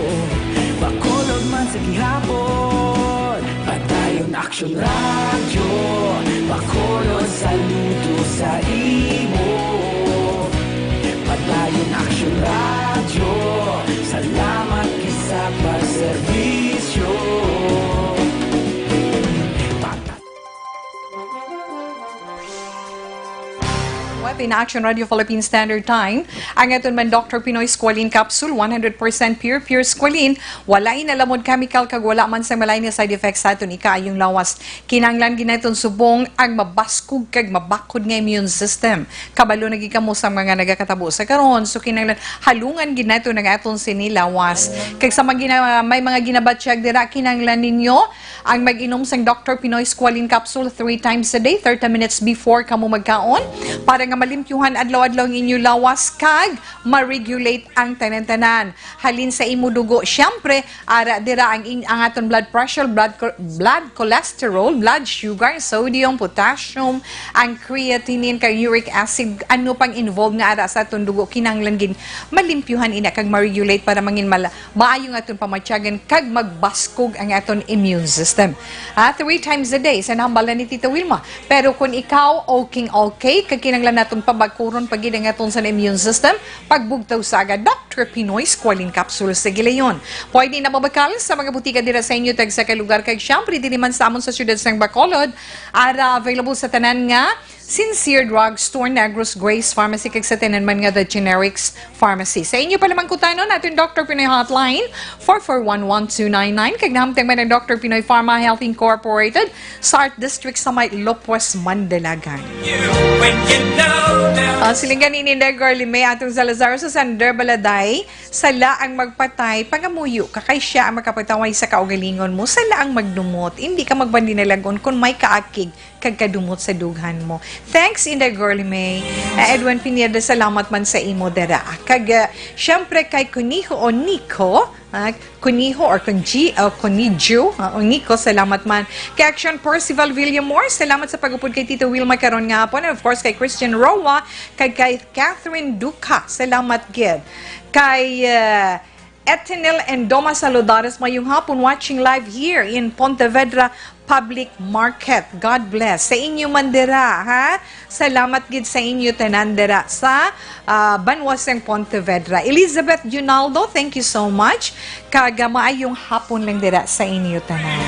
Bacolod man sa gihapon. Padayon Aksyon Radyo, Bacolod, saludo sa imo. Padayon Aksyon Radyo, salamat gid sa pagserbisyo. Pata- What in Action Radio Philippine Standard Time? Ang aton man Doctor Pinoy Squalene Capsule, one hundred percent pure, pure squalene, wala inalamod chemical, kag wala man sa malain nga side effects sa aton ikaayong lawas. Kinahanglan gid naton subong ang mabaskog kag mabakhod nga immune system. Kabalo na gid kamo sa mga nagakatabo sa karon, so kinahanglan halungan gid naton ang aton sini lawas. Kag sa mga gina-, may mga ginabatyag dira, kinahanglan ninyo ang mag-inom sang Doctor Pinoy Squalene Capsule three times a day, thirty minutes before kamo magkaon, para nga malimpyuhan adlaw-adlaw ang inyo lawas kag ma-regulate ang tanan-tanan. Halin sa imo dugo, siyempre, ara dira ang in-, ang aton blood pressure, blood cho-, blood cholesterol, blood sugar, sodium, potassium, ang creatinine, kag uric acid, ano pang involved nga ara sa aton dugo, kinahanglan gid malimpyuhan ina kag ma-regulate para mangin mala-, maayo nga aton pamatyagan kag magbaskog ang aton immune system. Ah, three times a day, sa nahambal na ni Tita Wilma. Pero kung ikaw, okay, okay, kag kinahanglan naton pabakuron pa gid ang aton sa immune system, pagbugtaw sa aga, Doctor Pinoy Squalene Capsule sa Gilayon. Pwede na mabakal sa mga butika dira sa inyo, tagsa ka lugar, kag siyempre, diri man sa amon sa siyudad sang Bacolod, ara available sa tanan nga Sincere Drug Store, Negros Grace Pharmacy, kag sa tanan man nga The Generics Pharmacy. Sa inyo pa lamang kutanon, aton Doctor Pinoy Hotline, four four one one two nine nine, kag nahamtang man ang Doctor Pinoy Pharma Health Incorporated sa Art District sa may Lopez, Mandalagan. Ah, siling gani ni Inday Girlie May atong Salazar sa Sander Baladay, sala ang magpatay, pangamuyo ka kay siya ang makapataway sa kaugalingon mo, sala ang magdumot, hindi ka magbandilagon kung may kaakig kag kadumot sa dughan mo. Thanks, Inday Girlie May. Ah, Edwin Pineda, salamat man sa imo dira. Kag, ah, siyempre kay Kuniho o Nico, ah, Kuniho or Kunji, o Kunijo, ah, o Nico, salamat man. Kay Action Percival Villamor, salamat sa pag-upod kay Tito Wilma karon nga hapon. And of course, kay Christian Roa, kag kay Catherine Duca, salamat gid. Kay, ah, Etinel and Doma Saludares, mayong hapon, watching live here in Pontevedra Public Market. God bless. Sa inyo man dira, ha? Salamat gid sa inyo tanan dira sa, ah, banwa sang Pontevedra. Elizabeth Junaldo, thank you so much. Kag, ah, maayong hapon lang dira sa inyo tanan.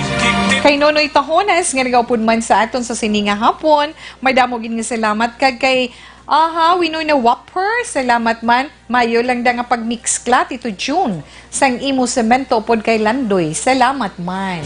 Kay Nonoy Tahonas nga nagaupod man sa aton sa sini nga hapon, madamo gid nga salamat. Kag kay, aha, Winoy na Whopper, salamat man. Mayo lang da nga pag-mix kla, Tito June, sang imo semento upod kay Landoy. Salamat man.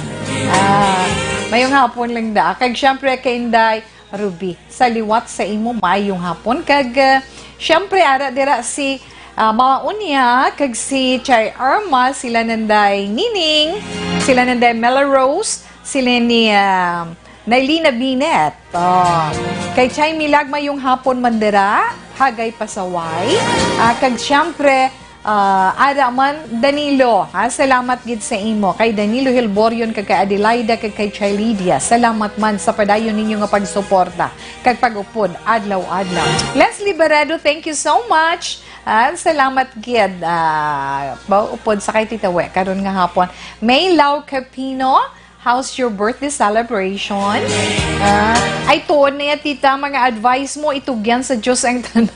Ah, mayong hapon lang da. Kag syempre kay Inday Ruby, sa liwat sa imo, mayong hapon. Kag, ah, syempre, ara dira si, ah, Mama Unya, kag si Chay Irma, sila nanday Nining, sila nanday Mela Rose, sila ni, ah, Nailina Binet. Oh. Kay Chay Milag, mayong hapon man dira, Hagay Pasaway. Ah, kag siyempre, ah, ara man, Danilo, ha? Salamat gid sa imo. Kay Danilo Hilborion, kag kay Adelaida, kag kay Chay Lydia. Salamat man sa padayon ninyo nga pagsuporta kag pag-upod adlaw-adlaw. Leslie Barredo, thank you so much. Ah, salamat gid. Ah, pag-upod sa kay Tita We, karon nga hapon. May Lau Capino, how's your birthday celebration? Ah, ay, tuod na yan, tita. Mga advice mo, itugyan sa Diyos ang tanan.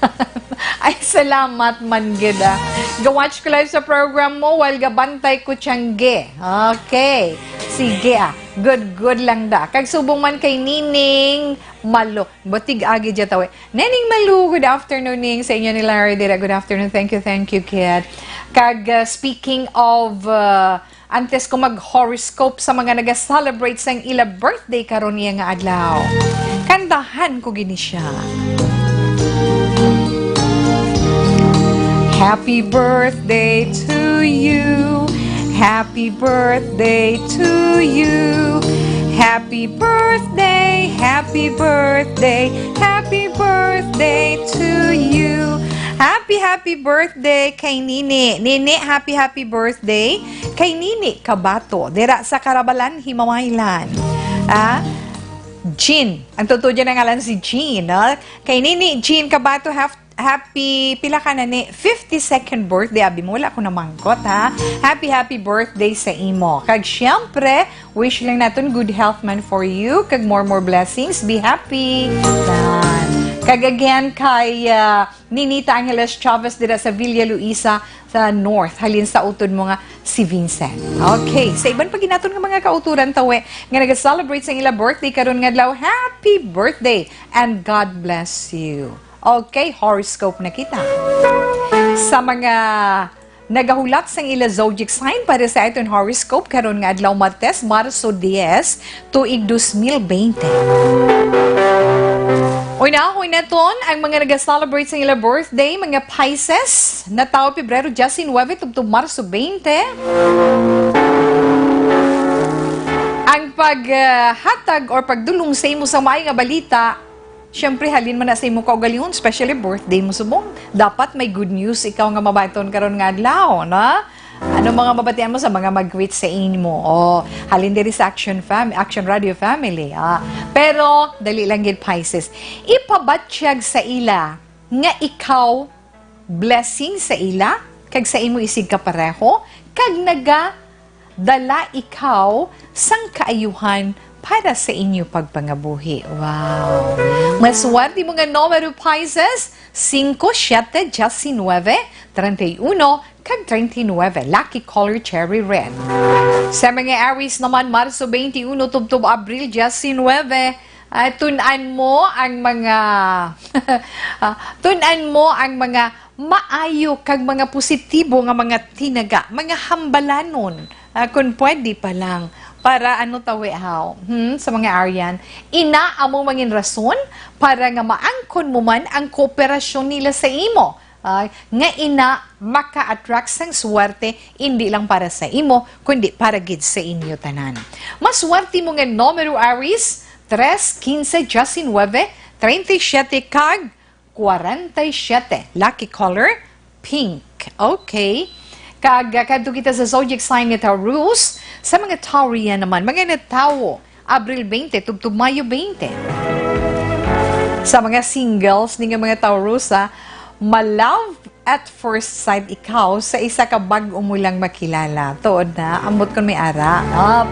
Ay, salamat man gid, ah. Ga-watch ko live sa program mo while gabantay ko tiyangge. Okay. Sige, ah. Good, good lang da. Kag subong man kay Nining Malo. Batig agi dya tawi. Nining Malo, good afternoon, Ning. Sa inyo ni Larry Dira, good afternoon. Thank you, thank you, kid. Kag, ah, speaking of, ah, Antes ko mag-horoscope sa mga naga-celebrate sang ila birthday karon niya nga adlaw, kantahan ko gini siya. Happy birthday to you. Happy birthday to you. Happy birthday, happy birthday, happy birthday to you. Happy, happy birthday kay Nini. Nini, happy, happy birthday kay Nini Kabato, dira sa Karabalan, Himamaylan. Ah, Jean. Ang totoo dyan ang ngalan si Jean, no? Kay Nini Jean Kabato, hap-, happy, pila ka na ni? Fifty-second birthday, abi mo, wala ko namangkot, ha? Happy, happy birthday sa imo. Kag siyempre, wish lang naton good health man for you, kag more, more blessings. Be happy. Yan. Kag again, kay, ah, Ninita Angeles Chavez dira sa Villa Luisa sa North, halin sa utod mo nga si Vincent. Okay, sa iban pa ginaton nga mga kauturan tawe nga nag-celebrate sa ila birthday karon nga adlaw, happy birthday and God bless you. Okay, horoscope na kita. Sa mga nagahulat sang ila zodiac sign para sa aton horoscope karon nga adlaw, Martes, Marso diyes, tuig dos mil bente. Unahoy naton ang mga nag-celebrate sa ila birthday, mga Pisces, natawo Pebrero diyes nuwebe tubtob Marso bente. Ang paghatag or pagdulong sa imo sa maayo nga balita, siyempre, halin man na sa imo kaugalingon, especially birthday mo subong. Dapat may good news ikaw nga mabaton karon nga adlaw, na? Ano mga mabatian mo sa mga mag-greet sa imo? O, halin diri sa Action Fam-, Action Radio Family, ah. Pero, dali lang gid, Pisces. Ipabatyag sa ila nga ikaw blessing sa ila kag sa imo isig kapareho, kag nagadala ikaw sang kaayuhan para sa inyo pagpangabuhi. Wow! Maswerte mo nga numero, Pisces, singko, siyete, diyes nuwebe, treinta y uno, kag treinta y nuwebe. Lucky color, cherry red. Sa mga Aries naman, Marso bente uno tubtob Abril diyes nuwebe, ah, tun-an mo ang mga, ah, tun-an mo ang mga maayo kag mga positibo nga mga tinaga, mga hambalanon, ah, kun pwede pa lang, para ano tawi haw, hmm, sa mga Arian, ina amo mangin rason para nga maangkon mo man ang kooperasyon nila sa imo, ah, nga ina maka-attract sang swerte, indi lang para sa imo, kundi para gid sa inyo tanan. Maswerte mo nga numero, Aries, tres, quince, diecinuebe, treinta y siete, kag kwarenta y siete. Lucky color, pink. Okay. Kag, ah, kadto kita sa zodiac sign nga Taurus. Sa mga Taurian naman, mga natawo Abril bente tubtob Mayo bente. Sa mga singles, ni nga mga Taurus, ah, ma-love at first sight ikaw sa isa ka bag-o mo lang makilala. Tuod na, ambot kon may ara. Ah,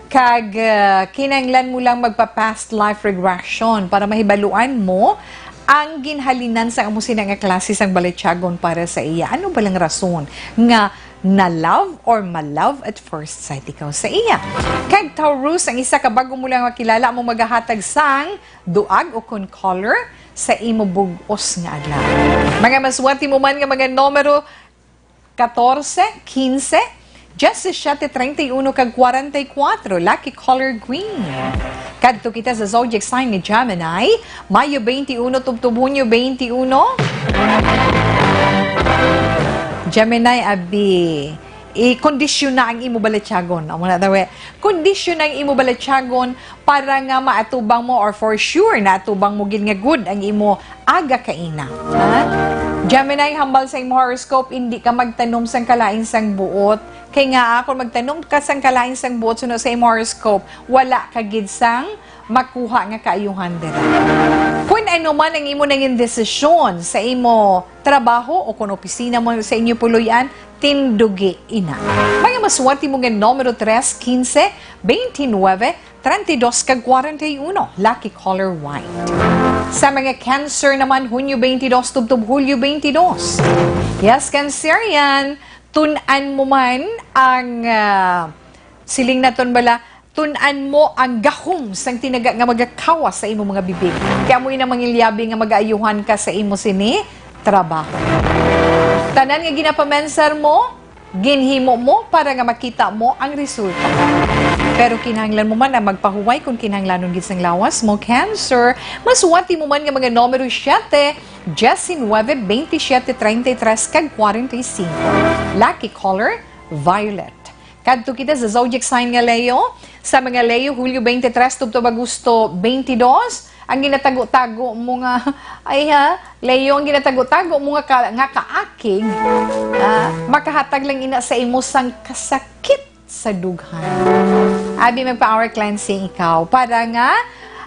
kag, ah, kinahanglan mo lang magpa-past life regression para mahibaluan mo ang ginhalinan sa amo sina nga klase sang balatyagon para sa iya. Ano ba lang rason nga na-love or ma-love at first sight ikaw sa iya? Kag Taurus, ang isa ka bag-o mo lang makilala, amo magahatag sang duag o kon color sa imo bug-os nga adlaw. Mga maswerte mo man nga mga numero, katorse, quince, diyesisiete, treinta y uno, kag kwarenta y kuwatro, lucky color green. Kadto kita sa zodiac sign ni Gemini, Mayo bente uno tubtob Hunyo bente uno. Gemini, abi, i-kondisyon na ang imo balatyagon. Amo na daw, eh. Kondisyon na ang imo balatyagon para nga maatubang mo, or for sure, naatubang mo gid nga good ang imo aga kaina. Ha? Gemini, hambal sa imo horoscope, hindi ka magtanom sang kalain sang buot. Kay nga, kung magtanom ka sang kalain sang buot, suno sa imo horoscope, wala ka gid sang makuha nga kaayuhan dira. Kung ano man ang imo nangin desisyon sa imo trabaho o kung opisina mo sa inyo puloy-an, tindugi ina. Mga maswerte mo nga numero tres, quince, veintinueve, treinta y dos kag kwarenta y uno, lucky color white. Sa mga Cancer naman, Hunyo bente dos tubtob Hulyo bente dos. Yes, Cancerian, tun-an mo man ang, ah, siling naton bala, tun-an mo ang gahom sang tinaga nga magakawas sa imo mga bibig. Kay amo ina mangilyabi nga magaayuhan ka sa imo sini trabaho. Tanan nga ginapamensar mo, Ginhimo mo para nga makita mo ang resulta. Pero kinahanglan mo man ang magpahuway kon kinahanglanon gid sang lawas mo, cancer. Masuwati mo man nga mga numero siyete, diecinuebe, veintisiete, treinta y tres, kag kwarenta y cinco. Lucky color, violet. Kadto kita sa zodiac sign nga Leo. Sa mga Leo, Hulyo twenty-three tubtob Agosto twenty-two, ang ginatago-tago mo nga, ay ha, Leo, ang ginatago-tago mo nga ka-, nga kaakig, ah, makahatag lang ina sa imo sang kasakit sa dughan. Abi, magpa-aura cleansing ikaw para nga,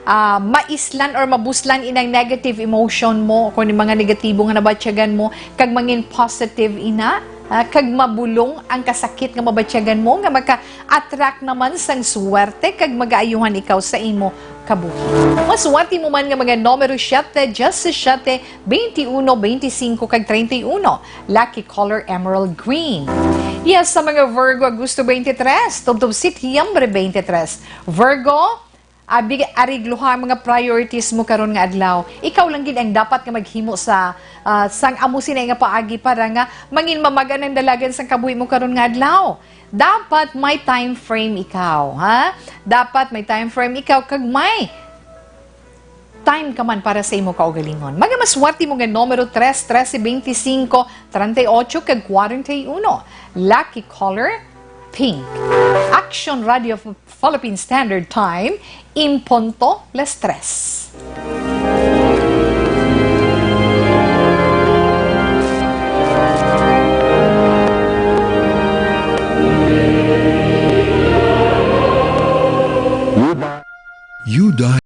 ah, maislan or mabuslan inang negative emotion mo, kung yung mga negatibo nga nabatyagan mo, kag mangin positive ina, ah, kag mabulong ang kasakit nga mabatyagan mo, nga maka-attract naman sang swerte, kag magaayuhan ikaw sa imo kabuhi. Masuwati mo man nga mga numero siyete, diyasisiete, twenty-uno, twenty-cinco, kag treinta y uno. Lucky color, emerald green. Yes, sa mga Virgo, Agosto twenty-three, tubtob Setyembre twenty-three. Virgo, abi, arigluha ang mga priorities mo karon nga adlaw. Ikaw lang gid ang dapat nga maghimo sa, ah, sang amo sina nga paagi para nga mangin mamag-an ang dalagan sang kabuhi mo karon nga adlaw. Dapat may time frame ikaw, ha? Dapat may time frame ikaw kag may time ka man para sa imo kaugalingon. Mga maswerte mo nga numero tres, trese, veinticinco, treinta y ocho, kag kwarenta y uno. Lucky color, pink. Action Radio Philippine Standard Time, en punto las tres. You died,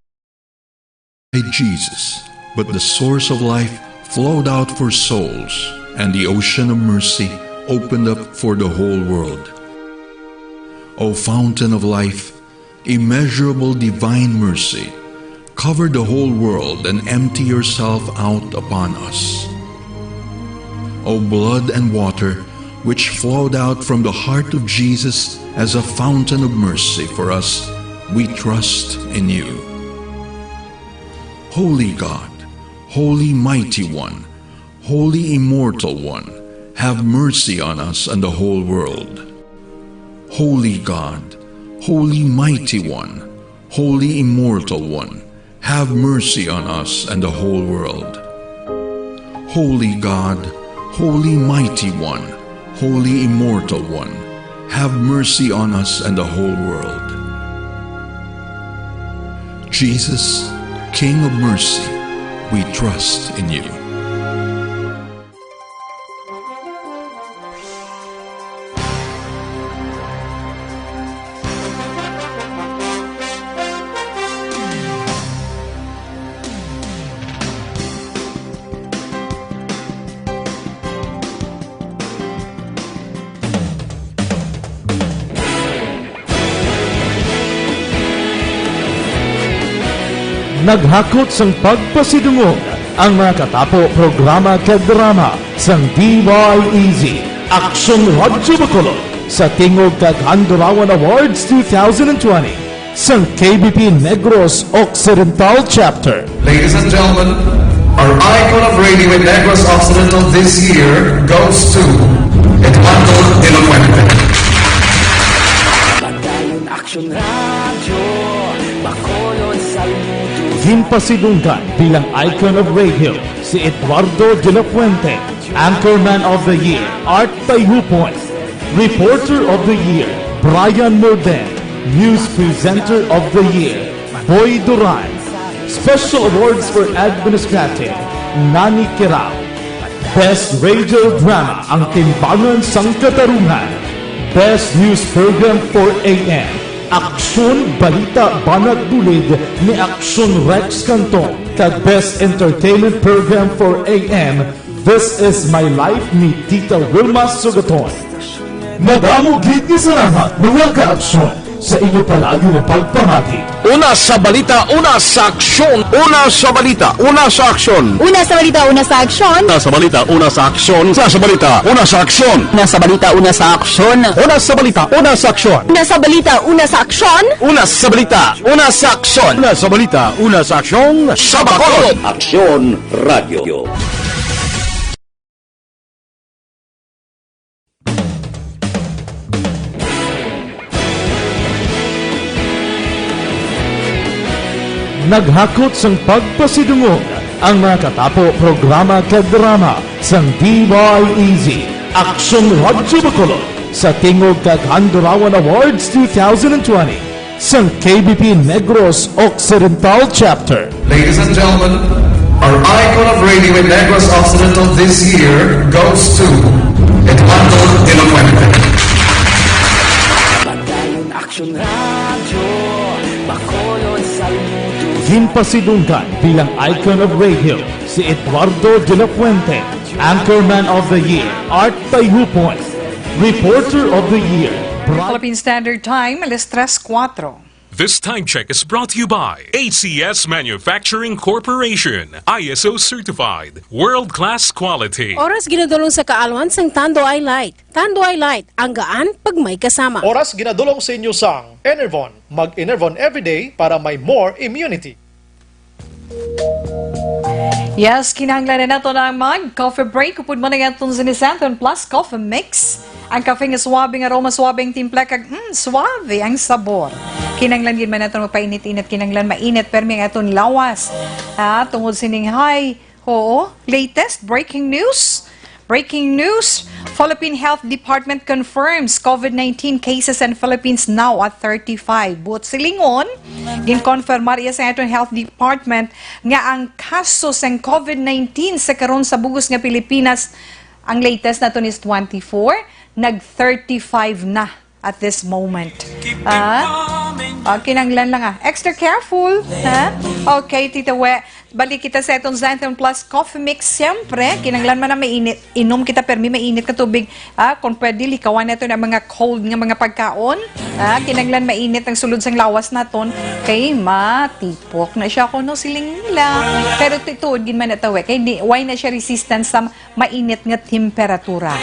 Jesus, but the source of life flowed out for souls, and the ocean of mercy opened up for the whole world. O fountain of life, immeasurable divine mercy, cover the whole world and empty yourself out upon us. O blood and water, which flowed out from the heart of Jesus as a fountain of mercy for us, we trust in you. Holy God, Holy Mighty One, Holy Immortal One, have mercy on us and the whole world. Holy God, Holy Mighty One, Holy Immortal One, have mercy on us and the whole world. Holy God, Holy Mighty One, Holy Immortal One, have mercy on us and the whole world. Jesus, King of mercy, we trust in you. Naghakot sang pagpasidungog ang mga katapo programa kag drama sang D Y E Z, Aksyon Radyo Bacolod, sa Tingog kag Handurawan Awards two thousand and twenty sang K B P Negros Occidental Chapter. Ladies and gentlemen, our icon of radio in Negros Occidental this year goes to Eduardo de la Fuente. Padayon Aksyon Radyo Bacolod, saludo. Ginpasidunggan bilang icon of radio si Eduardo de la Fuente, Anchorman of the Year, Art Tayupon, Reporter of the Year, Brian Morden, News Presenter of the Year, Boy Duran, Special Awards for Administrative, Nani Kirao. Best Radio Drama, Ang Timbangan sang Katarungan. Best News Program for A M, Aksyon Balita Banat Bulig ni Aksyon Rex Canton, kag Best Entertainment Program for A M, This Is My Life ni Tita Wilma Sugaton. Madamo gid nga salamat, mga kaaksyon, sa inyo palagi nga pagpamati. Una sa balita, una sa aksyon. Una sa balita, una sa aksyon. Una sa balita, una sa aksyon. Una sa balita, una sa aksyon. Una sa balita, una sa aksyon. Una sa balita, una sa aksyon. Una sa balita, una sa aksyon. Una sa balita, una sa aksyon. Una sa balita, una sa aksyon. Una sa balita, una sa aksyon. Sa Bacolod. Aksyon Radio. Naghakot sang pagpasidungog ang mga katapo, programa kag drama sang D Y E Z, Aksyon Radyo Bacolod, sa tingog kag Handurawan Awards two thousand twenty sang K B P Negros Occidental Chapter. Ladies and gentlemen, our icon of radio in Negros Occidental this year goes to Eduardo de la Fuente. Padayon Aksyon Radyo, Bacolod, Saludo. Ginpasidunggan bilang icon of radio si Eduardo de la Fuente, Anchorman of the Year, Art Tayhupon, Reporter of the Year, Bra- Philippine Standard Time, alas tres kuwatro. This time check is brought to you by A C S Manufacturing Corporation, I S O certified, world-class quality. Oras ginadulong sa kaalwan sang Tanduay Light. Tanduay Light, ang gaan pag may kasama. Oras ginadulong sa inyo sang Enervon. Mag-Enervon everyday para may more immunity. Yes, kinahanglan na nato na mag-coffee break. Upod man ang aton Zinisanton Plus Coffee Mix. Ang kafe nga suabe nga aroma, suabe ang timpla, kag, mm, suabe ang sabor. Kinahanglan gid man naton magpainit-init, kinahanglan mainit permi ang aton lawas. Ah, tungod sining high, oo, latest breaking news. Breaking news, Philippine Health Department confirms COVID nineteen cases in Philippines now at thirty-five. Buot silingon, ginkonfirmar iya sa aton Health Department nga ang kaso sang COVID nineteen sa karon sa bug-os nga Pilipinas, ang latest naton is twenty-four, nag thirty-five na at this moment. Ah? Ah, kinahanglan lang, ah. Extra careful, ha? Okay, Tita We. Balik kita sa atong Xanthone Plus Coffee Mix. Siyempre, kinahanglan man na mainit. Inom kita permi mainit nga tubig. Ah, kung pwede, likawan nato na mga cold nga mga pagkaon. Ah, kinahanglan mainit ang sulod sang lawas naton. Kay matipok na siya kuno, siling nila. Pero ti-, tuod gid man na tawe. Kay di, why na siya resistant sa mainit nga temperatura.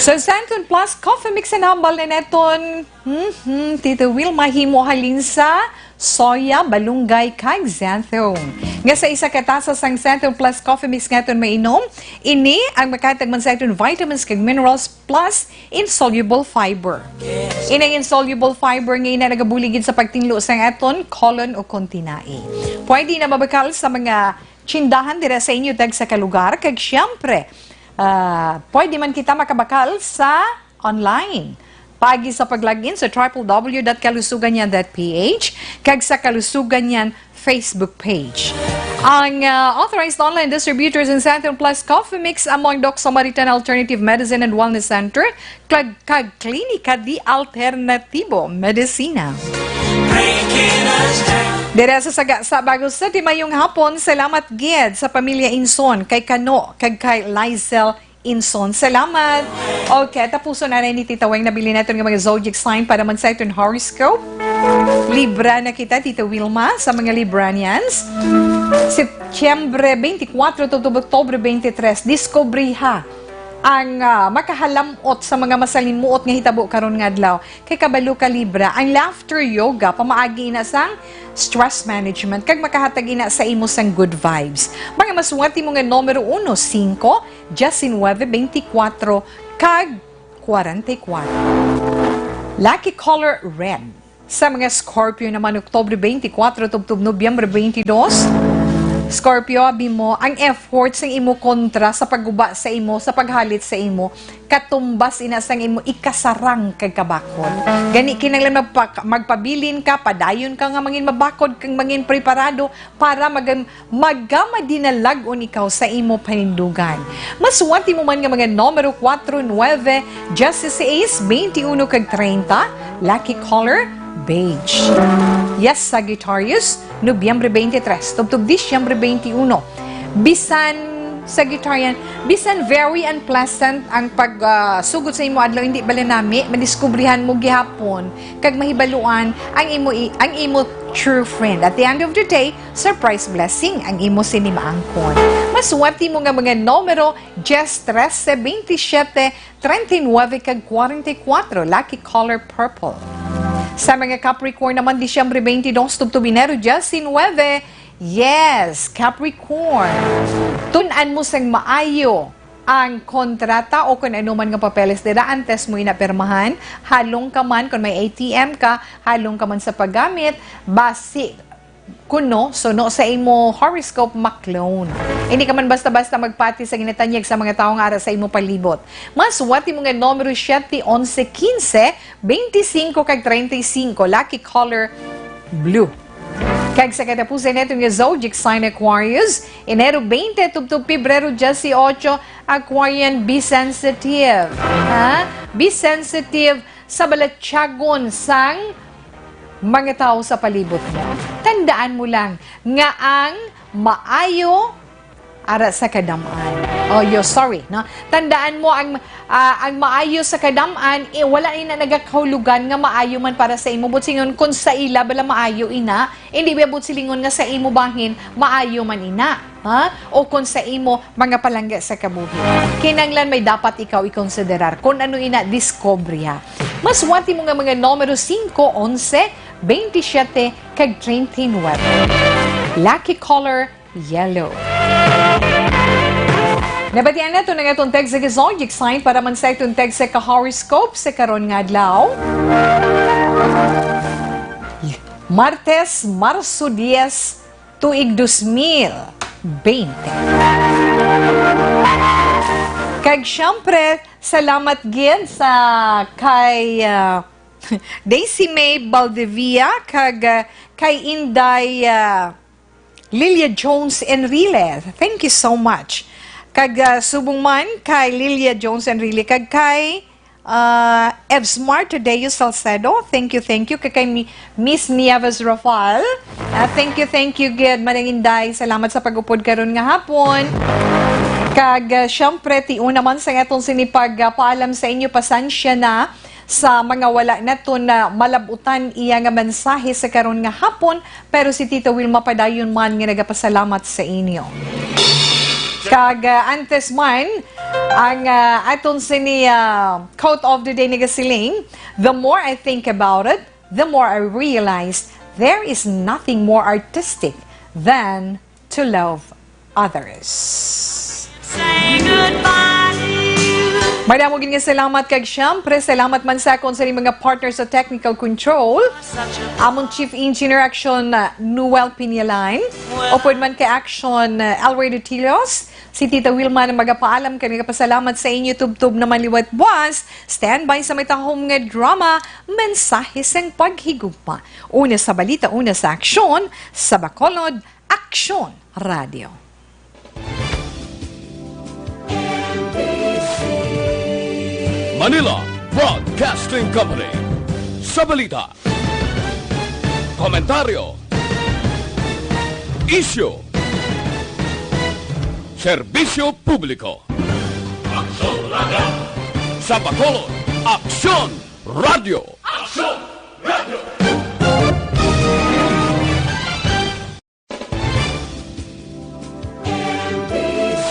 So, Xanthone Plus Coffee Mix ang hambal na naton. Mhm, Tito Wilma, himo halin sa soya, balunggay, kag xanthone. Nga sa isa ka tasa sang Xanthone Plus Coffee Mix nga aton mainom, ini ang makahatag man sa aton vitamins kag minerals plus insoluble fiber. Ini ang insoluble fiber nga ina nagabulig gid sa pagtinlo sang aton colon o kon tinai. Pwede na mabakal sa mga tsindahan dira sa inyo tagsa ka lugar, kag siyempre, ah, pwede man kita makabakal sa online. Paagi sa pag-log in sa triple W dot kalusugan niyan dot P H kag sa Kalusugan Niyan Facebook page. Ang, ah, authorized online distributors in Xanthone Plus Coffee Mix amo ang Doc Samaritan Alternative Medicine and Wellness Center, kag, kag Klinika di Alternatibo Medisina. Dira sa Sagasa, Bagos City, mayong hapon. Salamat gid sa pamilya Inson, kay Kano, kag kay Lizel Inson. Salamat. Okay, tapuson na ni Tita Weng nabilin naton nga mga zodiac sign para man sa aton horoscope. Libra na kita, Tita Wilma, sa mga Libranians. Setyembre twenty-four to October twenty-three, diskubriha ang, ah, makahalamot sa mga masalimuot nga hitabo karon nga adlaw. Kay kabalo ka, Libra, ang laughter yoga pamaagi na sang stress management kag makahatag ina sa imo sang good vibes. Mga maswerte mo nga numero uno, singko, diecinuebe, veinticuatro, kag cuarenta y cuatro. Lucky color, red. Sa mga Scorpio naman, Oktubre twenty-four tubtob Nobyembre twenty-two. Scorpio, abi mo, ang effort sang imo kontra sa pagguba sa imo, sa paghalit sa imo, katumbas ina sang imo ikasarang kag kabakod. Gani, kinahanglan magpa-, magpabilin ka, padayon ka nga mangin mabakod kag mangin preparado para mag-, magamadinalag-on ikaw sa imo panindugan. Maswerte mo man nga mga numero, kuwatro, nuebe, dieciséis, veintiuno, kag treinta. Lucky color, beige. Yes, Sagittarius, Nobyembre twenty-three tubtob Disyembre twenty-uno. Bisan, Sagittarian, bisan very unpleasant ang pag, ah, sugot sa imo adlaw, hindi bala nami, madiskubrihan mo gihapon kag mahibaluan ang imo i-, ang imo true friend. At the end of the day, surprise blessing ang imo sini maangkon. Maswerte mo nga mga numero, diyes, trese, bentisiete, treinta y nueve, kag kwarenta y kuwatro. Lucky color, purple. Sa mga Capricorn naman, Disyembre twenty-dos tubtob Enero diecinuebe, yes, Capricorn. Tun-an mo sang maayo ang kontrata o kon ano man nga papeles dira antes mo ina pirmahan. Halong ka man, kon may A T M ka, halong ka man sa paggamit, basi Kuno, suno sa imo horoscope, ma-clone. Hindi ka man basta-basta magpati sa ginatanyag sa mga tawo nga ara sa imo palibot. Masuwat imo nga numero siete, onse, quince, veinticinco, kag treinta y cinco. Lucky color, blue. Kag sa katapusan nato nga zodiac sign, Aquarius, Enero twenty tubtob Pebrero dieciocho, Aquarian, be sensitive. Ha? Be sensitive sa balatyagon sang mga tawo sa palibot mo. Tandaan mo lang nga ang maayo ara sa kadam-an. Oh, yo, sorry, no? Tandaan mo ang, ah, ang maayo sa kadam-an, eh, wala ina nagakahulugan nga maayo man para sa imo. Buot silingon, kung sa ila bala maayo ina, hindi ba buot silingon nga sa imo bahin maayo man ina, ha? O kung sa imo mga palangga sa kabuhi. Kinahanglan may dapat ikaw ikonsiderar kung ano ina, diskobreha. Masuwat imo nga mga numero singko, onse, bentisiete, kag treinta y nuebe. Lucky color, yellow. Nabatian nato na nga atong text sa zodiac sign para man sa atong text sa ka-horoscope sa karon nga adlaw. Martes, Marso dies, tuig dos mil bente. Kag siyempre, salamat gid sa kay, ah, Daisy May Baldevia kag, ah, kay Inday, ah, Lilia Jones Enrile. Thank you so much. Kag, ah, subong man kay Lilia Jones Enrile kag kay, ah, Evsmar Tadeo Salcedo. Thank you, thank you. Kag kay Mi-, Miss Nieves Rafael. Ah, thank you, thank you gid, Manang Inday. Salamat sa pag-upod karon nga hapon. Kag, ah, siyempre, tion naman sa atong sini pag, ah, paalam sa inyo, pasensya na sa mga wala naton na malab-utan iya nga mensahe sa karon nga hapon, pero si Tita Wilma padayon man nga nagapasalamat sa inyo. Kag, ah, antes man, ang, ah, aton sini, ah, quote of the day nagasiling, "The more I think about it, the more I realize there is nothing more artistic than to love others." Say goodbye. Madamo gid nga salamat, kag siyempre, salamat man sa akon sa mga partner sa technical control. Amon Chief Engineer Action, uh, Noel Pinialan. Upod man kay Action, uh, Already Tilos. Si Tita Wilma na magapaalam kag nagapasalamat sa inyo tubtob naman liwat buwas. Standby sa may tahom nga drama, Mensahe sang Paghigugma. Una sa balita, una sa aksyon, sa Bacolod, Aksyon Radio. Manila Broadcasting Company. Sa balita, komentaryo, isyu, serbisyo publiko. Aksyon Radio. Sa Bacolod, Aksyon Radio. Aksyon!